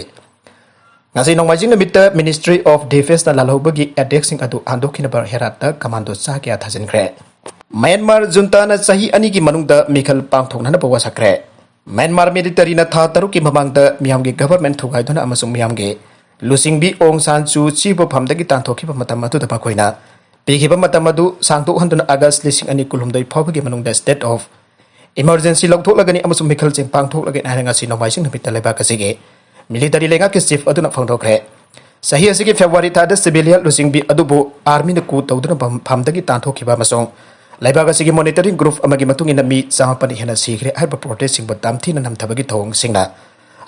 ꯉꯁꯤ ꯅꯣꯡꯃꯥꯏꯖꯤꯡ ꯅꯨꯃꯤꯠꯇ Ministry of Defenceꯅ ꯂꯥꯜꯍꯧꯕꯒꯤ attackꯁꯤꯡ ꯑꯗꯨ ꯍꯟꯗꯣꯛꯈꯤꯅꯕ ꯍꯦꯔꯥꯠꯇ commando ꯆꯥ ꯀꯌꯥ ꯊꯥꯖꯤꯟꯈ꯭ꯔꯦ꯫ ꯃ꯭ꯌꯥꯟꯃꯥꯔ ꯖꯨꯟꯇꯥꯅ ꯆꯍꯤ ꯑꯅꯤꯒꯤ ꯃꯅꯨꯡꯗ ꯃꯤꯈꯜ ꯄꯥꯡꯊꯣꯛꯅꯅꯕ ꯋꯥꯁꯛꯈ꯭ꯔꯦ꯫ ꯃ꯭ꯌꯥꯟꯃꯥꯔ militaryꯅ ꯊꯥ ꯇꯔꯨꯛꯀꯤ ꯃꯃꯥꯡꯗ ꯃꯤꯌꯥꯝꯒꯤ government ꯊꯨꯒꯥꯏꯗꯨꯅ ꯑꯃꯁꯨꯡ ꯃꯤꯌꯥꯝꯒꯤ ꯂꯨꯆꯤꯡꯕꯤ ꯑꯣꯡ ꯁꯥꯟ ꯁꯨ ꯆꯤꯕꯨ ꯐꯝꯗꯒꯤ ꯇꯥꯟꯊꯣꯛꯈꯤꯕ ꯃꯇꯝ ꯑꯗꯨꯗ ꯃꯈꯣꯏꯅ ꯄꯤꯈꯤꯕ ꯃꯇꯝ ꯑꯗꯨ ꯁꯥꯡꯗꯣꯛꯍꯟꯗꯨꯅ August ꯂꯤꯁꯤꯡ ꯑꯅꯤ ꯀꯨꯟꯍꯨꯝꯗꯣꯏ ꯐꯥꯎꯕꯒꯤ ꯃꯅꯨꯡꯗ state of emergency ꯂꯧꯊꯣꯛꯂꯒꯅꯤ ꯑꯃꯁꯨꯡ ꯃꯤꯈꯜꯁꯤꯡ ꯄꯥꯡꯊꯣꯛꯂꯒꯅꯤ ꯍꯥꯏꯅ ꯉꯁꯤ ꯅꯣꯡꯃꯥꯏꯖꯤꯡ ꯅꯨꯃꯤꯠꯇ ꯂꯩꯕꯥꯛ ꯑꯁꯤꯒꯤ military ꯂꯩꯉꯥꯛꯀꯤ chief ꯑꯗꯨꯅ ꯐꯣꯡꯗꯣꯛꯈ꯭ꯔꯦ꯫ ꯆꯍꯤ ꯑꯁꯤꯒꯤ February ꯊꯥꯗ civilian ꯂꯨꯆꯤꯡꯕꯤ ꯑꯗꯨꯕꯨ armyꯅ coup ꯇꯧꯗꯨꯅ ꯐꯝ-, ꯐꯝꯗꯒꯤ ꯇꯥꯟꯊꯣꯛꯈꯤꯕ ꯑꯃꯁꯨꯡ ꯂꯩꯕꯥꯛ ꯑꯁꯤꯒꯤ monitoring group ꯑꯃꯒꯤ ꯃꯇꯨꯡ ꯏꯟꯅ ꯃꯤ ꯆꯥꯃꯥꯄꯟ ꯍꯦꯟꯅ ꯁꯤꯈ꯭ꯔꯦ ꯍꯥꯏꯕ protestꯁꯤꯡꯕꯨ ꯇꯝꯊꯤꯅ ꯅꯝꯊꯕꯒꯤ ꯊꯧꯑꯣꯡꯁꯤꯡꯅ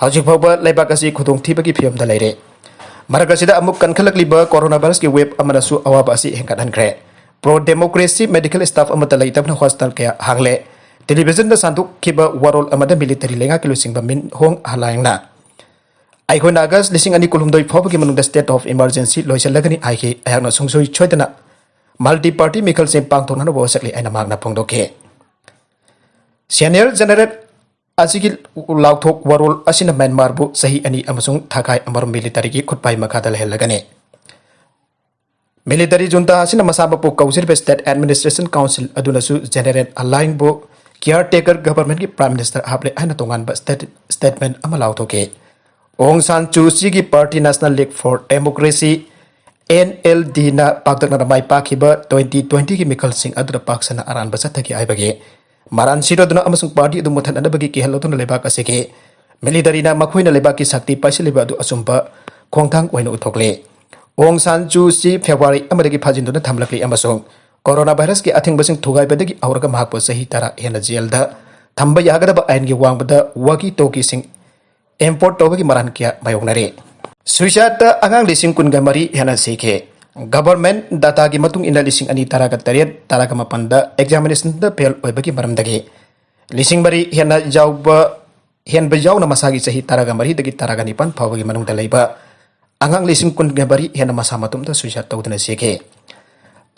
ꯍꯧꯖꯤꯛ ꯐꯥꯎꯕ ꯂꯩꯕꯥꯛ ꯑꯁꯤ ꯈꯨꯗꯣꯡꯊꯤꯕꯒꯤ ꯐꯤꯕꯝꯗ ꯂꯩꯔꯦ꯫ ꯃꯔꯛ ꯑꯁꯤꯗ ꯑꯃꯨꯛ ꯀꯟꯈꯠꯂꯛꯂꯤꯕ coronavirusꯀꯤ wave ꯑꯃꯅꯁꯨ ꯑꯋꯥꯕ ꯑꯁꯤ ꯍꯦꯟꯒꯠꯍꯟꯈ꯭ꯔꯦ꯫ Pro democracy medical staff ꯑꯃꯠꯇ ꯂꯩꯇꯕꯅ hospital ꯀꯌꯥ ꯍꯥꯡꯂꯦ꯫ Televisionꯗ ꯁꯟꯗꯣꯛꯈꯤꯕ ꯋꯥꯔꯣꯜ ꯑꯃꯗ military ꯂꯩꯉꯥꯛꯀꯤ ꯂꯨꯆꯤꯡꯕ ꯃꯤꯟ ꯍꯣꯡ ꯍꯂꯥꯏꯡꯅ ꯑꯩꯈꯣꯏꯅ August ꯂꯤꯁꯤꯡ ꯑꯅꯤ ꯀꯨꯟꯍꯨꯝꯗꯣꯏ ꯐꯥꯎꯕꯒꯤ ꯃꯅꯨꯡꯗ state of emergency ꯂꯣꯏꯁꯤꯜꯂꯒꯅꯤ ꯍꯥꯏꯈꯤ꯫ ꯑꯩꯍꯥꯛꯅ ꯁꯨꯡꯁꯣꯏ ꯁꯣꯏꯗꯅ multi party ꯃꯤꯈꯜꯁꯤꯡ ꯄꯥꯡꯊꯣꯛꯅꯅꯕ ꯋꯥꯁꯛꯂꯤ ꯍꯥꯏꯅ ꯃꯍꯥꯛꯅ ꯐꯣꯡꯗꯣꯛꯈꯤ꯫ Senior General ꯑꯁꯤꯒꯤ ꯂꯥꯎꯊꯣꯛ ꯋꯥꯔꯣꯜ ꯑꯁꯤꯅ ꯃ꯭ꯌꯥꯟꯃꯥꯔꯕꯨ ꯆꯍꯤ ꯑꯅꯤ ꯑꯃꯁꯨꯡ ꯊꯥꯈꯥꯏ ꯑꯃꯔꯣꯝ militaryꯒꯤ ꯈꯨꯠꯄꯥꯏ ꯃꯈꯥꯗ ꯂꯩꯍꯜꯂꯒꯅꯤ꯫ Military junta ꯑꯁꯤꯅ ꯃꯁꯥꯃꯛꯄꯨ ꯀꯧꯖꯔꯤꯕ State Administration Council ꯑꯗꯨꯅꯁꯨ General ꯑꯂꯥꯏꯡꯕꯨ caretaker governmentꯀꯤ Prime Minister ꯍꯥꯞꯂꯦ ꯍꯥꯏꯅ ꯇꯣꯉꯥꯟꯕ state-, statement ꯑꯃ ꯂꯥꯎꯊꯣꯛꯈꯤ꯫ ꯑꯣꯡ ꯁꯥꯟ ꯁꯨ ꯆꯤꯒꯤ party National League for Democracy, NLDꯅ ꯄꯥꯛꯇꯛꯅꯅ ꯃꯥꯏ ꯄꯥꯛꯈꯤꯕ twenty twentyꯒꯤ ꯃꯤꯈꯜꯁꯤꯡ ꯑꯗꯨꯗ ꯄꯥꯛ ꯁꯟꯅ ꯑꯔꯥꯟꯕ ꯆꯠꯊꯈꯤ ꯍꯥꯏꯕꯒꯤ ꯃꯔꯥꯟ ꯁꯤꯔꯗꯨꯅ ꯑꯃꯁꯨꯡ party ꯑꯗꯨ ꯃꯨꯠꯊꯠꯅꯅꯕꯒꯤ ꯀꯤꯍꯜ ꯂꯧꯗꯨꯅ ꯂꯩꯕꯥꯛ ꯑꯁꯤꯒꯤ militaryꯅ ꯃꯈꯣꯏꯅ ꯂꯩꯕꯥꯛꯀꯤ ꯁꯛꯇꯤ ꯄꯥꯏꯁꯤꯜꯂꯤꯕ ꯑꯗꯨ ꯑꯆꯨꯝꯕ ꯈꯣꯡꯊꯥꯡ ꯑꯣꯏꯅ ꯎꯠꯊꯣꯛꯂꯤ꯫ ꯑꯣꯡ ꯁꯥꯟ ꯁꯨ ꯆꯤ February ꯑꯃꯗꯒꯤ ꯐꯥꯖꯤꯟꯗꯨꯅ ꯊꯝꯂꯛꯂꯤ ꯑꯃꯁꯨꯡ coronavirusꯀꯤ ꯑꯊꯤꯡꯕꯁꯤꯡ ꯊꯨꯒꯥꯏꯕꯗꯒꯤ ꯍꯧꯔꯒ ꯃꯍꯥꯛꯄꯨ ꯆꯍꯤ ꯇꯔꯥ ꯍꯦꯟꯅ jailꯗ ꯊꯝꯕ ꯌꯥꯒꯗꯕ ꯑꯥꯏꯟꯒꯤ ꯋꯥꯡꯃꯗ walkie talkieꯁꯤꯡ import ꯇꯧꯕꯒꯤ ꯃꯔꯥꯟ ꯀꯌꯥ ꯃꯥꯌꯣꯛꯅꯔꯤ꯫ Suisadeꯇ ꯑꯉꯥꯡ ꯂꯤꯁꯤꯡ ꯀꯨꯟꯒ ꯃꯔꯤ ꯍꯦꯟꯅ ꯁꯤꯈꯤ꯫ Government dataꯒꯤ ꯃꯇꯨꯡ ꯏꯟꯅ ꯂꯤꯁꯤꯡ ꯑꯅꯤ ꯇꯔꯥꯒ ꯇꯔꯦꯠ, ꯇꯔꯥꯒ ꯃꯥꯄꯟꯗ examinationꯗ fail ꯑꯣꯏꯕꯒꯤ ꯃꯔꯝꯗꯒꯤ ꯂꯤꯁꯤꯡ ꯃꯔꯤ ꯍꯦꯟꯅ ꯌꯥꯎꯕ, ꯍꯦꯟꯕ ꯌꯥꯎꯅ ꯃꯁꯥꯒꯤ ꯆꯍꯤ ꯇꯔꯥꯒ ꯃꯔꯤꯗꯒꯤ ꯇꯔꯥꯒ ꯅꯤꯄꯥꯟ ꯐꯥꯎꯕꯒꯤ ꯃꯅꯨꯡꯗ ꯂꯩꯕ ꯑꯉꯥꯡ ꯂꯤꯁꯤꯡ ꯀꯨꯟꯒ ꯃꯔꯤ ꯍꯦꯟꯅ ꯃꯁꯥ ꯃꯇꯣꯝꯇ suicide ꯇꯧꯗꯨꯅ ꯁꯤꯈꯤ꯫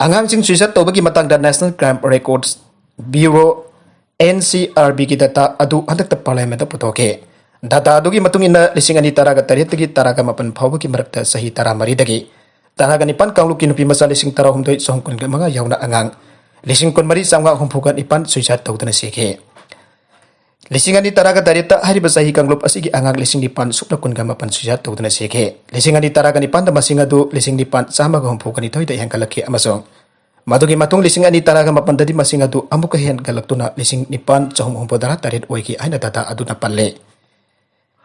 ꯑꯉꯥꯡꯁꯤꯡ suicide ꯇꯧꯕꯒꯤ ꯃꯇꯥꯡꯗ National Crime Records Bureau, NCRBꯒꯤ data ꯑꯗꯨ ꯍꯟꯗꯛꯇ parliamentꯇ ꯄꯨꯊꯣꯛꯈꯤ꯫ ꯗꯥꯇꯥ ꯑꯗꯨꯒꯤ ꯃꯇꯨꯡ ꯏꯟꯅ, ꯂꯤꯁꯤꯡ ꯑꯅꯤ ꯇꯔꯥꯒ ꯇꯔꯦꯠꯇꯒꯤ ꯇꯔꯥꯒ ꯃꯥꯄꯟ ꯐꯥꯎꯕꯒꯤ ꯃꯔꯛꯇ ꯆꯍꯤ ꯇꯔꯥꯃꯔꯤꯗꯒꯤ ꯇꯔꯥꯒ ꯅꯤꯄꯥꯟ ꯀꯥꯡꯂꯨꯞꯀꯤ ꯅꯨꯄꯤ ꯃꯆꯥ ꯂꯤꯁꯤꯡ ꯇꯔꯥꯍꯨꯝꯗꯣꯏ ꯆꯍꯨꯝ ꯀꯨꯟꯒ ꯃꯉꯥ ꯌꯥꯎꯅ ꯑꯉꯥꯡ ꯂꯤꯁꯤꯡ ꯀꯨꯟꯃꯔꯤ ꯆꯥꯝꯃꯉꯥ ꯍꯨꯝꯐꯨꯒ ꯅꯤꯄꯥꯟ suicide ꯇꯧꯗꯨꯅ ꯁꯤꯈꯤ꯫ ꯂꯤꯁꯤꯡ ꯑꯅꯤ ꯇꯔꯥꯒ ꯇꯔꯦꯠꯇ ꯍꯥꯏꯔꯤꯕ ꯆꯍꯤ ꯀꯥꯡꯂꯨꯞ ꯑꯁꯤꯒꯤ ꯑꯉꯥꯡ ꯂꯤꯁꯤꯡ ꯅꯤꯄꯥꯟ ꯁꯨꯞꯅ ꯀꯨꯟꯒ ꯃꯥꯄꯟ suicide ꯇꯧꯗꯨꯅ ꯁꯤꯈꯤ꯫ ꯂꯤꯁꯤꯡ ꯑꯅꯤ ꯇꯔꯥꯒ ꯅꯤꯄꯥꯟꯗ ꯃꯁꯤꯡ ꯑꯗꯨ ꯂꯤꯁꯤꯡ ꯅꯤꯄꯥꯟ ꯆꯥꯝꯃꯒ ꯍꯨꯝꯐꯨꯒ ꯅꯤꯊꯣꯏꯗ ꯍꯦꯟꯒꯠꯂꯛꯈꯤ ꯑꯃꯁꯨꯡ ꯃꯗꯨꯒꯤ ꯃꯇꯨꯡ ꯂꯤꯁꯤꯡ ꯑꯅꯤ ꯇꯔꯥꯒ ꯃꯥꯄꯟꯗꯗꯤ ꯃꯁꯤꯡ ꯑꯗꯨ ꯑꯃꯨꯛꯀ ꯍꯦꯟꯒꯠꯂꯛꯇꯨꯅ ꯂꯤꯁꯤꯡ ꯅꯤꯄꯥꯟ ꯆꯍꯨꯝ ꯍꯨꯝꯐꯨꯇꯔꯥ ꯇꯔꯦꯠ ꯑꯣꯏꯈꯤ ꯍꯥꯏꯅ ꯗꯥꯇꯥ ꯑꯗꯨꯅ ꯄꯜꯂꯤ꯫